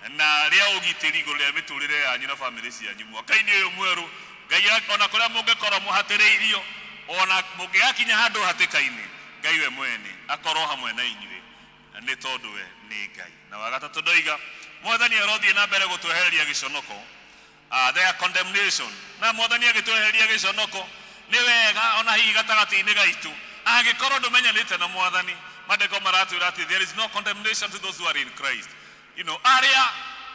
na rĩa ũgitĩri igũrũ rĩa mĩtũrĩre yanyu na bamĩrĩ cianyu mwaka-inĩ ũyũ mwerũ. Ngai ona kũrĩa mũngĩkorwo mũhatĩrĩirio, ona mũngĩgakinya handũ hatĩka-inĩ, Ngai we mwene akorwo hamwe na inyuĩ, nĩ tondũ we nĩ Ngai. Na wa gatatũ ndoiga Mwathani arothiĩ na mbere gũtwehereria gĩconoko, their condemnation. Na Mwathani agĩtwehereria gĩconoko nĩ wega ona hihi gatagatĩ-inĩ gaitũ angĩkorwo ndũmenyanĩte na Mwathani, maandĩko maratwĩra atĩ there is no condemnation to those who are in Christ, arĩa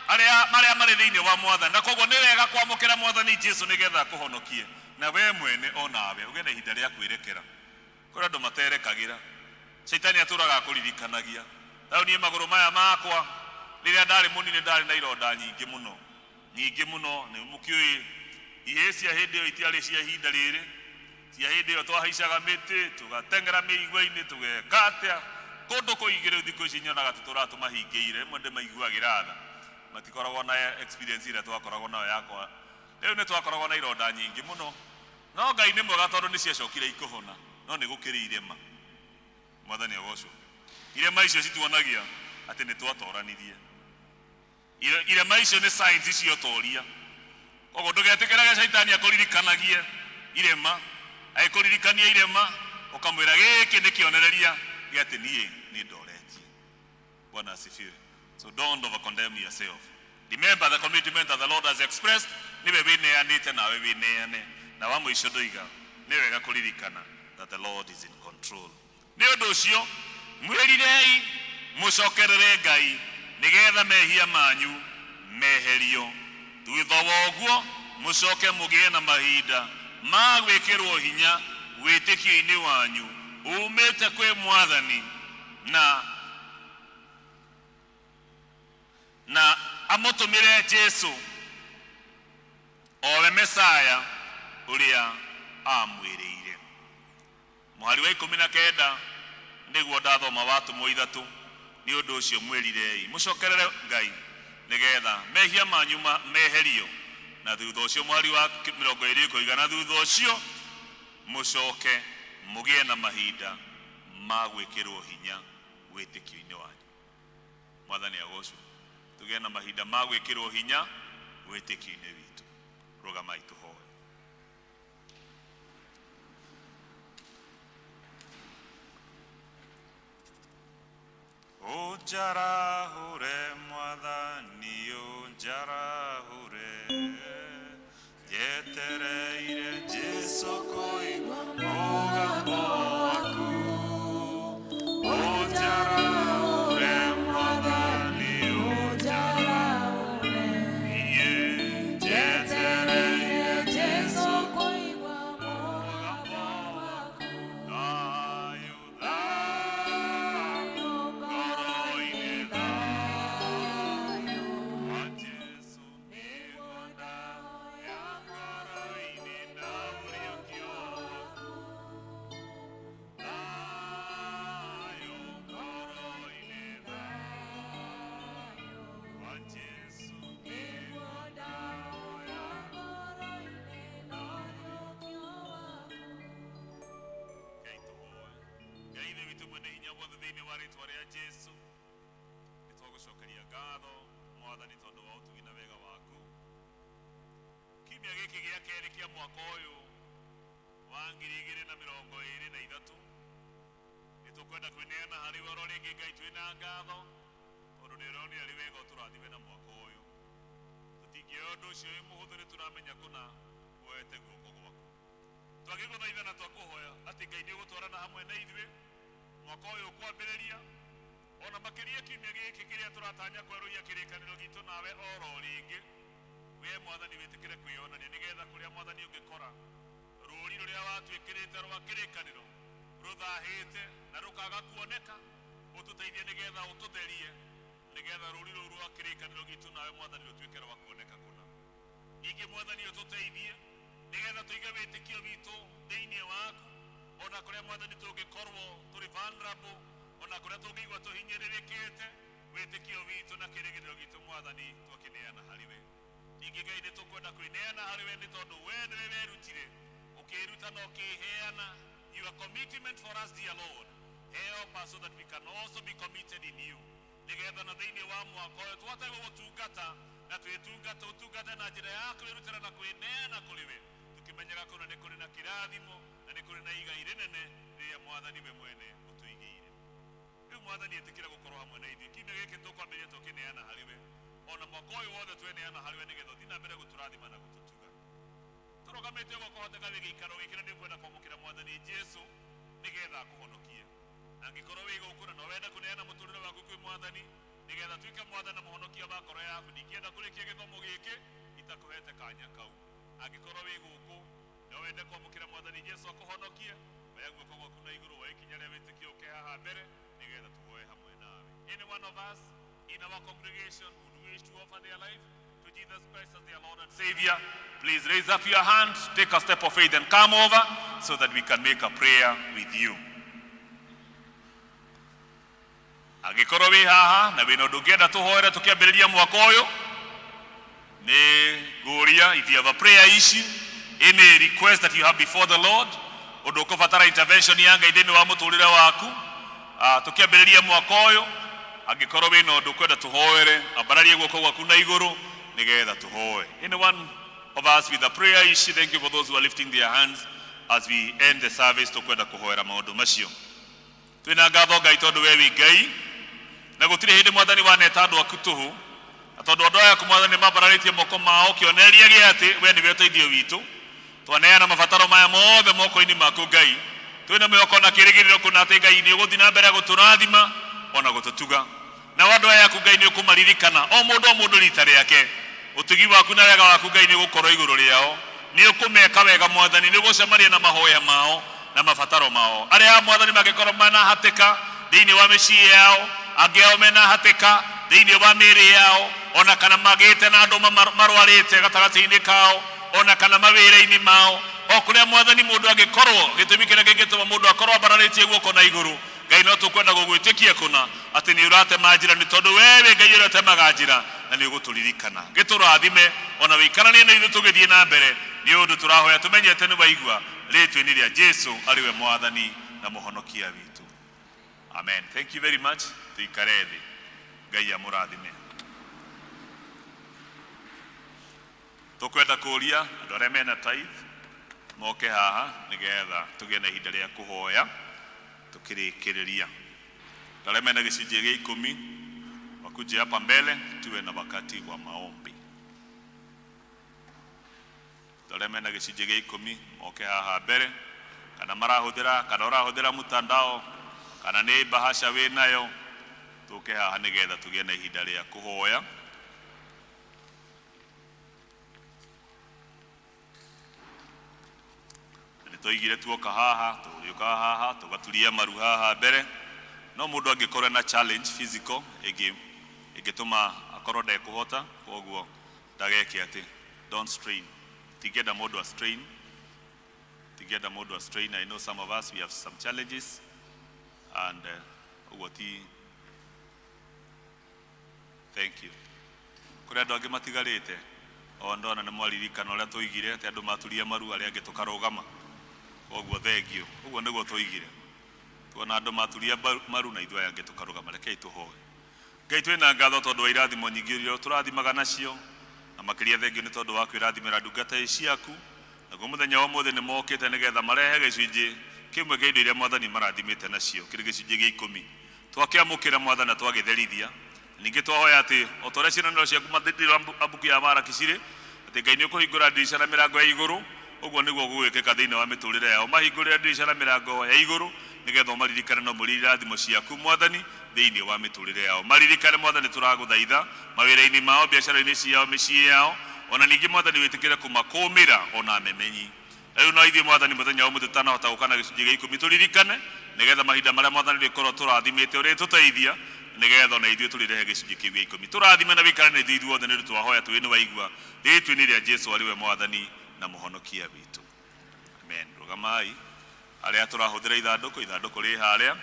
arĩa marĩa marĩ thĩinĩ wa Mwathani. Na koguo nĩ wega kwamũkĩra Mwathani Jesu nĩgetha akũhonokie na we mwene onawe ũgĩe na ihinda rĩa kwĩrekera. Kũrĩ andũ materekagĩra, caitani atũraga akũririkanagia. Rĩu niĩ magũrũ maya makwa rĩrĩa ndarĩ mũnini ndarĩ na ironda nyingĩ mũno, nyingĩ mũno. Nĩ mũkĩũĩ ihĩĩ cia hĩndĩ ĩyo itiarĩ cia ihinda rĩrĩ, cia hĩndĩ ĩyo twahaicaga mĩtĩ, tũgateng'era mĩigua-inĩ, tũgeka atĩa kũndũ kũingĩ. Rĩu thikũ ici nyonaga tũtũraga tũmahingĩire, rĩmwe ndĩmaiguagĩra tha, matikoragwo na experience ĩrĩa twakoragwo nayo yakwa. Rĩu nĩ twakoragwo na ironda nyingĩ mũno, no Ngai nĩ mwega tondũ nĩ ciacokire ikũhona, no nĩ gũkĩrĩ irema. Mwathani agocwo. Irema icio cituonagia atĩ nĩ twatoranirie. Irema icio nĩ signs cia ũtoria. Koguo ndũgetĩkĩrage caitani akũririkanagie irema. Agĩkũririkania irema, ũkamwĩra gĩkĩ nĩ kĩonereria gĩa atĩ niĩ nĩ ndoretie. Bwana asifiwe. So don't over condemn yourself. Remember the commitment that the Lord has expressed. Niwe wĩneanĩte nawe wĩneane. Na wa mũico ndoiga nĩ wega kũririkana that the Lord is in control. Nĩ ũndũ ũcio mwĩrirei mũcokerere Ngai nĩgetha mehia manyu meherio, thutha wa ũguo mũcoke mũgĩe na mahinda ma gwĩkĩrwo hinya wĩtĩkio-inĩ wanyu umĩte kwĩ Mwathani na amũtũmĩre Jesu owe Mesaya ũrĩa amwĩrĩire. Mũhari wa 19 nĩguo ndathoma wa Atũmwo 3. Nĩ ũndũ ũcio mwĩrirei mũcokerere Ngai nĩgetha mehia manyu meherio, na thutha ũcio mũhari wa 20 ũkoiga na thutha ũcio mũcoke mũgĩe na mahinda ma gwĩkĩrwo hinya wĩtĩkio-inĩ wanyu. Mwathani agocwo. Tũgĩe na mahinda ma gwĩkĩrwo hinya wĩtĩkio-inĩ witũ. Rũgamai tũhoe. Ũnjarahũre Mwathani, ũnjarahũre, njetereire Jesu kũigua mũgambo waku. Ũnjarahũre Mwathani, ũnjarahũre, niĩ njetereire. wa rĩtwa rĩa Jesu nĩ twagũcokeria ngatho mwathani tondũ wa ũtugi na wega waku. Kiumia gĩkĩ gĩa kerĩ kĩa mwaka ũyũ wa 2023 nĩ tũkwenda kwĩneana harĩ we oro rĩngĩ Ngai twĩna ngatho tondũ nĩ ũronire arĩ wega ũtũrathime na mwaka ũyũ. Tũtingĩoya ũndũ ũcio wĩ mũhũthũ nĩ tũramenya kũna woete guoko gwaku. Twagĩgũthaitha na twakũhoya atĩ Ngai nĩ ũgũtwarana hamwe na ithuĩ mwaka ũyũ ũkwambĩrĩria ona makĩria kiumia gĩkĩ kĩrĩa tũratanya kwerũhia kĩrĩkanĩro gitũ nawe oro rĩngĩ. We mwathani wĩtĩkĩre kwĩyonania nĩgetha kũrĩa mwathani ũngĩkora rũri rũrĩa watwĩkĩrĩte rwa kĩrĩkanĩro rũthahĩte na rũkaga kuoneka ũtũteithie nĩgetha ũtũtherie nĩgetha rũri rũu rwa kĩrĩkanĩro gitũ nawe mwathani rũtuĩke rwa kuoneka kũna. Ningĩ mwathani ũtũteithie nĩgetha tũige wĩtĩkio witũ thĩinĩ waku ona kũrĩa mwathani tũngĩkorwo tũrĩ vulnerable ona kũrĩa tũngĩigua tũhinyĩrĩrĩkĩte wĩtĩkio witũ na kĩrĩgĩrĩro gitũ mwathani twakĩneana harĩ we. Ningĩ Ngai nĩ tũkwenda kwĩneana harĩ we nĩ tondũ we nĩwe werutire ũkĩĩruta na ũkĩĩheana. Your commitment for us, dear Lord, help us so that we can also be committed in you nĩgetha na thĩinĩ wa mwaka ũyũ tũhote gũgũtungata na twĩtungata ũtungate na njĩra ya kwĩrutĩra na kwĩneana kũrĩ we tũkĩmenyaga kũna nĩ kũrĩ na kĩrathimo na nĩ kũrĩ na igai rĩnene rĩrĩa mwathani we mwene ũtũigĩire. Rĩu mwathani ĩtĩkĩra gũkorwo hamwe na ithuĩ kiumia gĩkĩ tũkwambĩrĩria tũkĩneana harĩ we ona mwaka ũyũ wothe tweneana harĩ we nĩgetha ũthiĩ na mbere gũtũrathima na gũtũtuga. Tũrũgamĩte ũguo kwahoteka wĩ gĩikaro gĩkĩ na nĩ ũkwenda kwamũkĩra mwathani Jesu nĩgetha akũhonokie. Angĩkorwo wĩ gũkũ na no wende kũneana mũtũrĩre waku kwĩ mwathani nĩgetha atuĩke mwathani na mũhonokia wa ngoro yaku, ndingĩenda kũrĩkia gĩthomo gĩkĩ itakũhete kanya kau. Angĩkorwo wĩ gũkũ no wende kwamũkĩra mwathani Jesu akũhonokie, oya guoko gwaku na igũrũ woe ikinya rĩa wĩtĩkio ũke haha mbere nĩgetha tuhoe hamwe nawe. Any one of us in our congregation would wish to offer their life to Jesus Christ as their Lord and Savior, please raise up your hand, take a step of faith and come over so that we can make a prayer with you. Angĩkorwo wĩ haha na wĩna ũndũ ũngĩenda tũhoere tũkĩambĩrĩria mwaka ũyũ, nĩ ngũria if you have a prayer issue, any request that you have before the Lord, ũndũ ũkũbatara intervention ya Ngai thĩinĩ wa mũtũrĩre waku, tũkĩambĩrĩria mwaka ũyũ, angĩkorwo wĩna ũndũ ũkwenda tũhoere, ambararia guoko gwaku na igũrũ nĩgetha tũhoe. Any one of us with a prayer issue, thank you for those who are lifting their hands as we end the service tũkwenda kũhoera maũndũ macio. Twĩna ngatho Ngai tondũ we wĩ Ngai na gũtirĩ hĩndĩ mwathani waneta andũ aku tũhũ, na tondũ andũ aya aku mwathani mambararĩtie moko mao kĩonereria gĩa atĩ we nĩwe ũteithio witũ. Twaneana mabataro maya mothe moko-inĩ maku Ngai, twĩna mwĩhoko na kĩrĩgĩrĩro kũna atĩ Ngai nĩ ũgũthiĩ na mbere gũtũrathima ona gũtũtuga. Nao andũ aya aku Ngai nĩ ũkũmaririkana o mũndũ o mũndũ rita rĩake. Ũtugi waku na wega waku Ngai nĩ ũgũkorwo igũrũ rĩao, nĩ ũkũmeka wega mwathani, nĩ ũgũcemania na mahoya mao na mabataro mao. Arĩa mwathani mangĩkorwo mena hatĩka thĩinĩ wa mĩciĩ yao, angĩ ao mena hatĩka thĩinĩ wa mĩĩrĩ yao, ona kana magĩte na andũ marwarĩte gatagatĩ-inĩ kao, ona kana mawĩra-inĩ mao, o kũrĩa mwathani mũndũ angĩkorwo, gĩtũmi kĩrĩa kĩngĩtũma mũndũ akorwo ambararĩtie guoko na igũrũ, Ngai no tũkwenda gũgwĩtĩkia kũna atĩ nĩ ũratema njĩra, nĩ tondũ we wĩ Ngai ũrĩa ũtemaga njĩra na nĩ ũgũtũririkana. Gĩtũrathime ona wĩikaranie na ithuĩ tũgĩthiĩ na mbere, nĩ ũndũ tũrahoya tũmenyete nĩ waigua rĩtwa-inĩ rĩa Jesu arĩ we mwathani na mũhonokia witũ. Amen. Thank you very much. Tuikare thĩ. Ngai amũrathime. Tũkwenda kũria andũ arĩa mena tithe moke haha nĩgetha tũgĩe na ihinda rĩa kũhoya tukĩrĩkĩrĩria. Andũ arĩa mena gĩcunjĩ gĩa ikũmi wakuje hapa mbele tuwe na wakati wa maombi. Andũ arĩa mena gĩcunjĩ gĩa ikũmi moke haha mbere, kana marahũthĩra, kana ũrahũthĩra mtandao, kana nĩ bahasha wĩnayo, tũke haha nĩgetha tũgĩe na ihinda rĩa kũhoya. Nĩ twaigire tuoka haha, tũrĩũkaga haha tũgaturia maru haha mbere, no mũndũ angĩkorwo na challenge physical ĩngĩ ĩngĩtũma akorwo ndekũhota, koguo ndageke atĩ don't strain. Tingĩenda mũndũ a strain, tingĩenda mũndũ a strain. I know some of us we have some challenges and ũguo ti thank you. Kũrĩ andũ angĩ matigarĩte o ndona nĩ mwaririkana ũrĩa tũigire atĩ andũ maturia maru arĩa angĩ tũkarũgama, koguo thengio, ũguo nĩguo tũigire. Tuona andũ maturia maru na ithuĩ aya angĩ tũkarũgama. Rekei tũhoe. Ngai, twĩna ngatho tondũ wa irathimo nyingĩ iria tũrathimaga nacio, na makĩria thengio nĩ tondũ wa kwĩrathimĩra ndungata ici ciaku. Naguo mũthenya wa ũmũthĩ nĩ mokĩte nĩgetha marehe gĩcunjĩ kĩmwe kĩa indo iria Mwathani marathimĩte nacio, kĩrĩ gĩcunjĩ gĩa 10. Twakĩamũkĩra, Mwathani, na twagĩtherithia. Ningĩ twahoya atĩ o ta ũrĩa ciĩranĩro ciaku thĩinĩ wa mbuku ya Maraki cirĩ, atĩ Ngai nĩ ũkũhingũra ndirica na mĩrango ya igũrũ, ũguo nĩguo gũgwĩkĩka thĩinĩ wa mĩtũrĩre yao. Mahingũrĩre ndirica na mĩrango ya igũrũ nĩgetha ũmaririkane na ũmũrie irathimo ciaku, Mwathani, thĩinĩ wa mĩtũrĩre yao. Maririkane, Mwathani, tũragũthaitha mawĩra-inĩ mao, biacara-inĩ ciao, mĩciĩ yao, ona ningĩ Mwathani wĩtĩkĩre kũmakũmĩra ona memenyi. Rĩu no ithuĩ, Mwathani, mũthenya wa ũmũthĩ tũtanahota gũka na gĩcunjĩ gĩa 10, tũririkane nĩgetha mahinda marĩa Mwathani rĩkorwo tũrathimĩte ũrĩtũteithia nĩgetha ona ithuĩ tũrĩrehe gĩcunjĩ kĩu gĩa 10. Tũrathime na wĩikare na ithuĩ ithuothe, nĩ ũndũ twahoya tũĩ nĩ waigua, rĩĩtwa-inĩ rĩa Jesu arĩ we Mwathani na Mũhonokia witũ, amen. Rũgamai arĩa tũrahũthĩra ithandũkũ, ithandũkũ rĩ harĩa.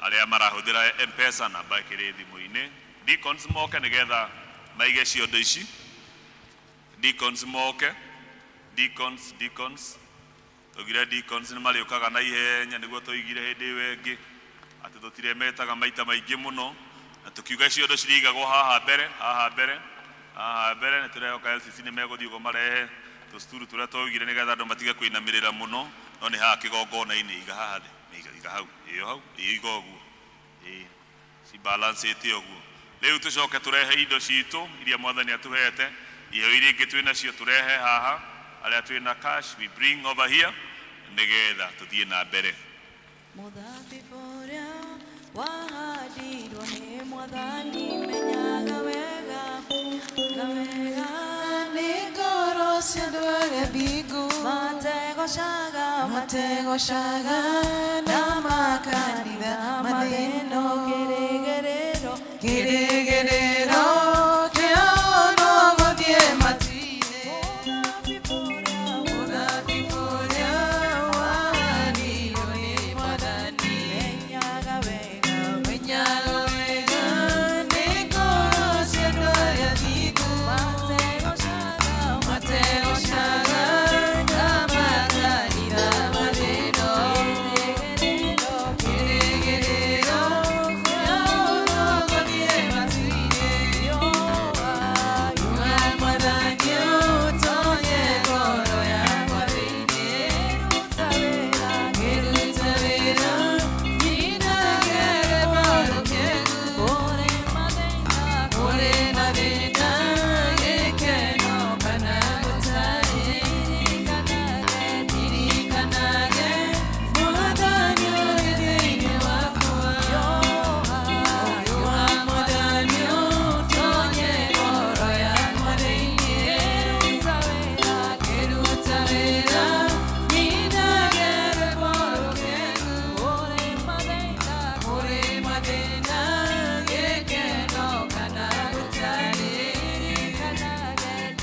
Arĩa marahũthĩra M-Pesa, namba ĩkĩrĩ thimũ-inĩ. Deacons moke nĩgetha maige ciondo ici. Deacons moke, deacons, deacons. Tũgire deacons nĩ marĩũkaga na ihenya nĩguo tũigire hĩndĩ ĩyo ĩngĩ atĩ tũtiremetaga maita maingĩ mũno, na tũkiuga ciondo cirĩigagwo haha mbere, haha mbere, haha mbere. Nĩ tũrehoka LCC nĩ megũthiĩ ũguo marehe tũcuturu tũrĩa twaugire nĩgetha andũ matige kũinamĩrĩra mũno, no nĩ haha kĩgongona-inĩ. Iga haha thĩ, iga, iga hau, ĩyo hau, ĩyo iga ũguo, ĩĩ cibalancĩte ũguo. Rĩu tũcoke tũrehe indo citũ iria Mwathani atũhete, iheo iria ingĩ twĩ nacio tũrehe haha. Arĩa twĩna cash, we bring over here nĩgetha tũthiĩ na mbere. Mũthabibũ ũrĩa wahandirwo nĩ Mwathani, menyaga wega na wega nĩ ngoro cia andũ arĩa thingu, mategocaga, mategocaga na makanitha mathĩno. Kĩrĩgĩrĩro, kĩrĩgĩrĩro kĩao no gũthiĩ matu-inĩ. Mũthabibũ ũrĩa wahandirwo nĩ Mwathani, menyaga wega, menyaga wega nĩ ngoro cia andũ arĩa thingu, mategocaga, mategocaga na makanitha mathĩno. Kĩrĩgĩrĩro kĩao no gũthiĩ matu-inĩ. Mwathani ũtonye ngoro yakwa thĩinĩ, ngĩruta wĩra nyinagĩre rũkĩgu. Kũrĩ mathĩna, gĩkeno kana gũtarĩ, ririkanage Mwathani ũrĩ thĩinĩ wakwa. Wa Mwathani ũtonye ngoro yakwa thĩinĩ, ngĩruta wĩra nyinage rwĩmbo rũkegu. Kũrĩ mathĩna, gĩkeno kana gũtarĩ,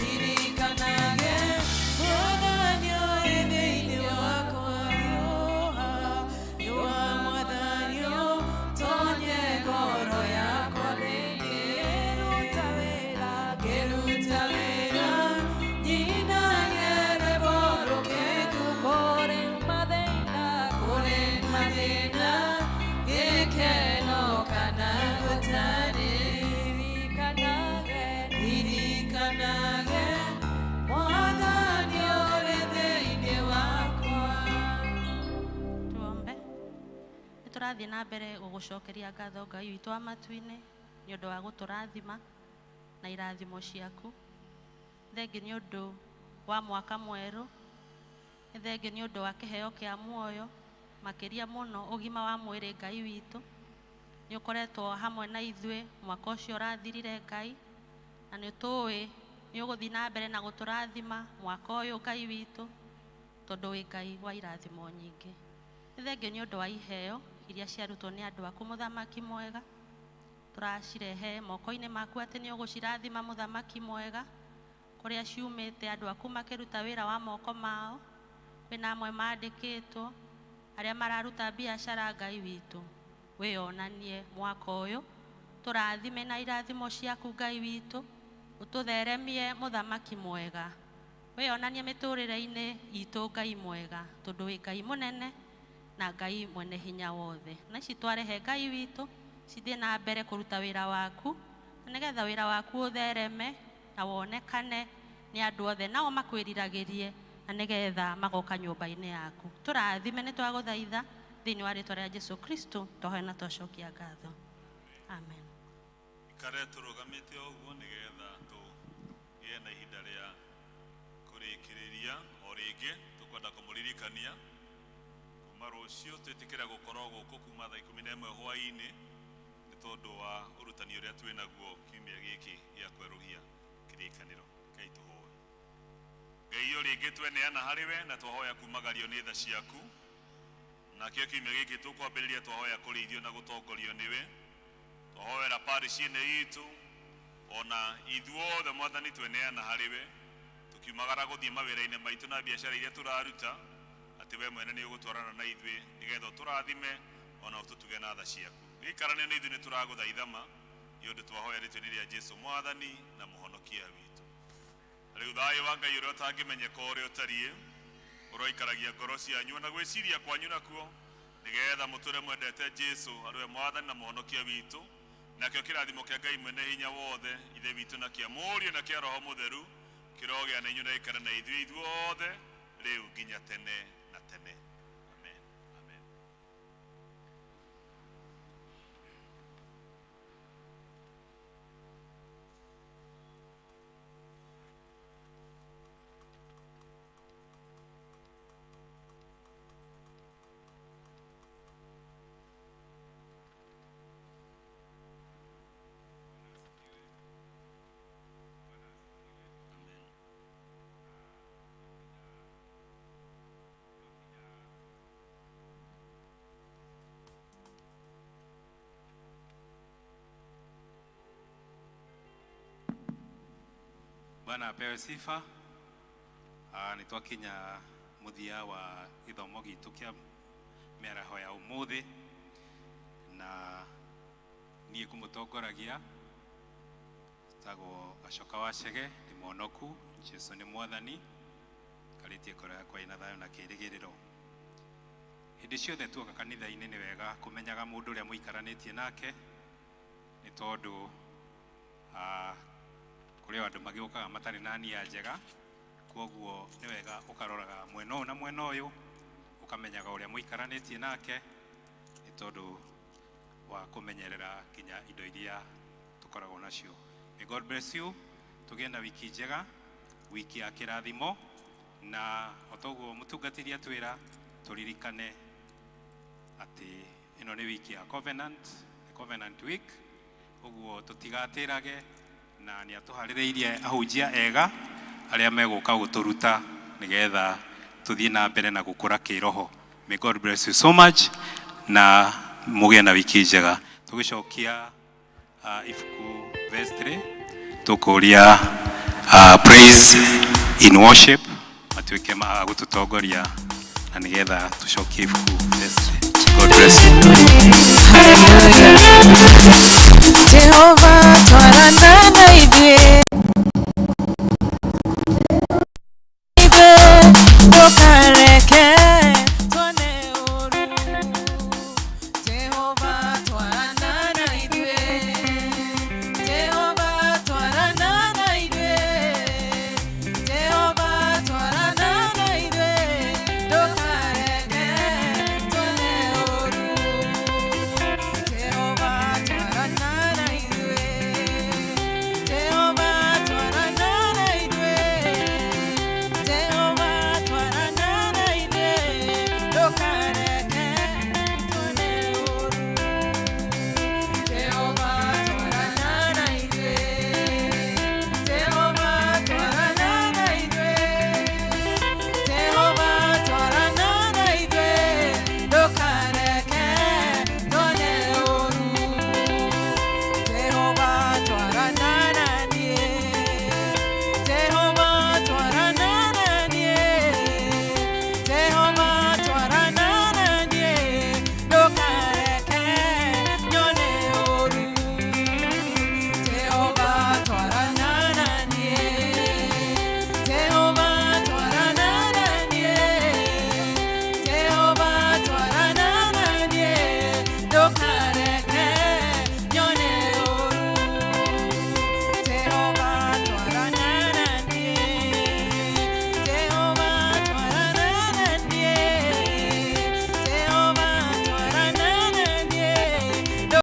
ririkanage Mwathani ũrĩ thĩinĩ wakwa. Wa Mwathani ũtonye ngoro yakwa thĩinĩ, ngĩruta wĩra nyinage rwĩmbo rũkegu. Kũrĩ mathĩna, gĩkeno kana gũtarĩ, ririkanage Mwathani ũrĩ thĩinĩ wakwa. Tuombe. Nĩ tũrathiĩ na mbere gũgũcokeria ngatho, Ngai witũ wa matu-inĩ, nĩ ũndũ wa gũtũrathima na irathimo ciaku. Thengi nĩ ũndũ wa mwaka mwerũ, nĩ thengi nĩ ũndũ wa kĩheo kĩa muoyo, makĩria mũno ũgima wa mwĩrĩ. Ngai witũ, nĩ ũkoretwo hamwe na ithuĩ mwaka ũcio ũrathirire, Ngai, na nĩ tũĩ nĩ ũgũthiĩ na mbere na gũtũrathima mwaka ũyũ, Ngai witũ, tondũ wĩ Ngai wa irathimo nyingĩ. Nĩ thengio nĩ ũndũ wa iheo iria ciarutwo nĩ andũ aku, Mũthamaki mwega. Tũracirehe moko-inĩ maku atĩ nĩ ũgũcirathima, Mũthamaki mwega, kũrĩa ciumĩte andũ aku makĩruta wĩra wa moko mao. Kwĩna amwe mandĩkĩtwo, arĩa mararuta biacara. Ngai witũ, wĩyonanie mwaka ũyũ, tũrathime na irathimo ciaku, Ngai witũ, ũtũtheremie, Mũthamaki mwega, wĩyonanie mĩtũrĩre-inĩ itũ, Ngai mwega, tondũ wĩ Ngai mũnene. Na Ngai mwene hinya wothe. Na ici twarehe Ngai witũ cithiĩ na mbere kũruta wĩra waku na nĩgetha wĩra waku ũthereme na wonekane nĩ andũ othe nao makwĩriragĩrie na nĩgetha magoka nyũmba-inĩ yaku. Tũrathime nĩ twagũthaitha thĩinĩ wa rĩtwa rĩa Jesu Kristo twahoya na twacokia ngatho. Amen. Ikare tũrũgamĩte o ũguo nĩgetha tũgĩe na ihinda rĩa kũrĩkĩrĩria o rĩngĩ tũkwenda kũmũririkania kuma rũciũ twĩtĩkĩre gũkorwo gũkũ kuma thaa 11 hwaĩ-inĩ nĩ tondũ wa ũrutani ũrĩa twĩ naguo kiumia gĩkĩ gĩa kwerũhia kĩrĩkanĩro. Rekei tũhoe. Ngai o rĩngĩ tweneana harĩ we na twahoya kumagario nĩ tha ciaku nakĩo kiumia gĩkĩ tũkwambĩrĩria twahoya kũrĩithio na gũtongorio nĩwe twahoera parish ĩno itũ ona ithuothe Mwathani tweneana harĩ we tũkiumagara gũthiĩ mawĩra-inĩ maitũ na biacara iria tũraruta atĩ we mwene nĩ ũgũtwarana na ithuĩ nĩgetha ũtũrathime ona ũtũtuge na tha ciaku gĩikarania na ithuĩ nĩ tũragũthaitha ma nĩ ũndũ twahoya rĩtwa-inĩ rĩa Jesu Mwathani na Mũhonokia witũ. Rĩu thayũ wa Ngai ũrĩa ũtangĩmenyeka ũrĩa ũtariĩ ũroikaragia ngoro cianyu na gwĩciria kwanyu nakuo nĩgetha mũtũre mwendete Jesu arĩ we Mwathani na Mũhonokia witũ nakĩo kĩrathimo kĩa Ngai mwene hinya wothe Ithe witũ na kĩa Mũriũ na kĩa Roho Mũtheru kĩrogĩa na inyuĩ na gĩikare na ithuĩ ithuothe rĩu nginya tene na tene. Amen. Amen. Bwana apewe sifa. Nĩ twakinya mũthia wa gĩthomo gitũ kĩa mĩaraho ya ũmũthĩ na niĩ ngũmũtongoragia tagwo Gacoka wa Chege ndĩ mũhonoku Jesu nĩ Mwathani karĩtie ngoro yakwa ĩna thayũ na kĩĩrĩgĩrĩro. Hĩndĩ ciothe tuoka kanitha-inĩ nĩ wega kũmenyaga mũndũ ũrĩa mũikaranĩtie nake nĩ tondũ kũrĩ o andũ magĩũkaga matarĩ na nia njega kwoguo nĩ wega ũkaroraga mwena ũyũ na mwena ũyũ ũkamenyaga ũrĩa mũikaranĩtie nake nĩ tondũ wa kũmenyerera nginya indo iria tũkoragwo nacio. May God bless you. Tũgĩe na wiki njega, wiki ya kĩrathimo na o toguo mũtungatĩri atwĩra tũririkane atĩ ĩno nĩ wiki ya covenant, the covenant week ũguo tũtigatĩrage na nĩ atũharĩrĩirie ahunjia ega arĩa megũka gũtũruta nĩgetha tũthiĩ na mbere na gũkũra kĩroho. May God bless you so much na mũgĩe na wiki njega. Tũgĩcokia ibuku verse 3 tũkũria praise in worship matuĩke ma gũtũtongoria na nĩgetha tũcokie ibuku verse 3. God bless you. Jehova twarana na ithuĩ.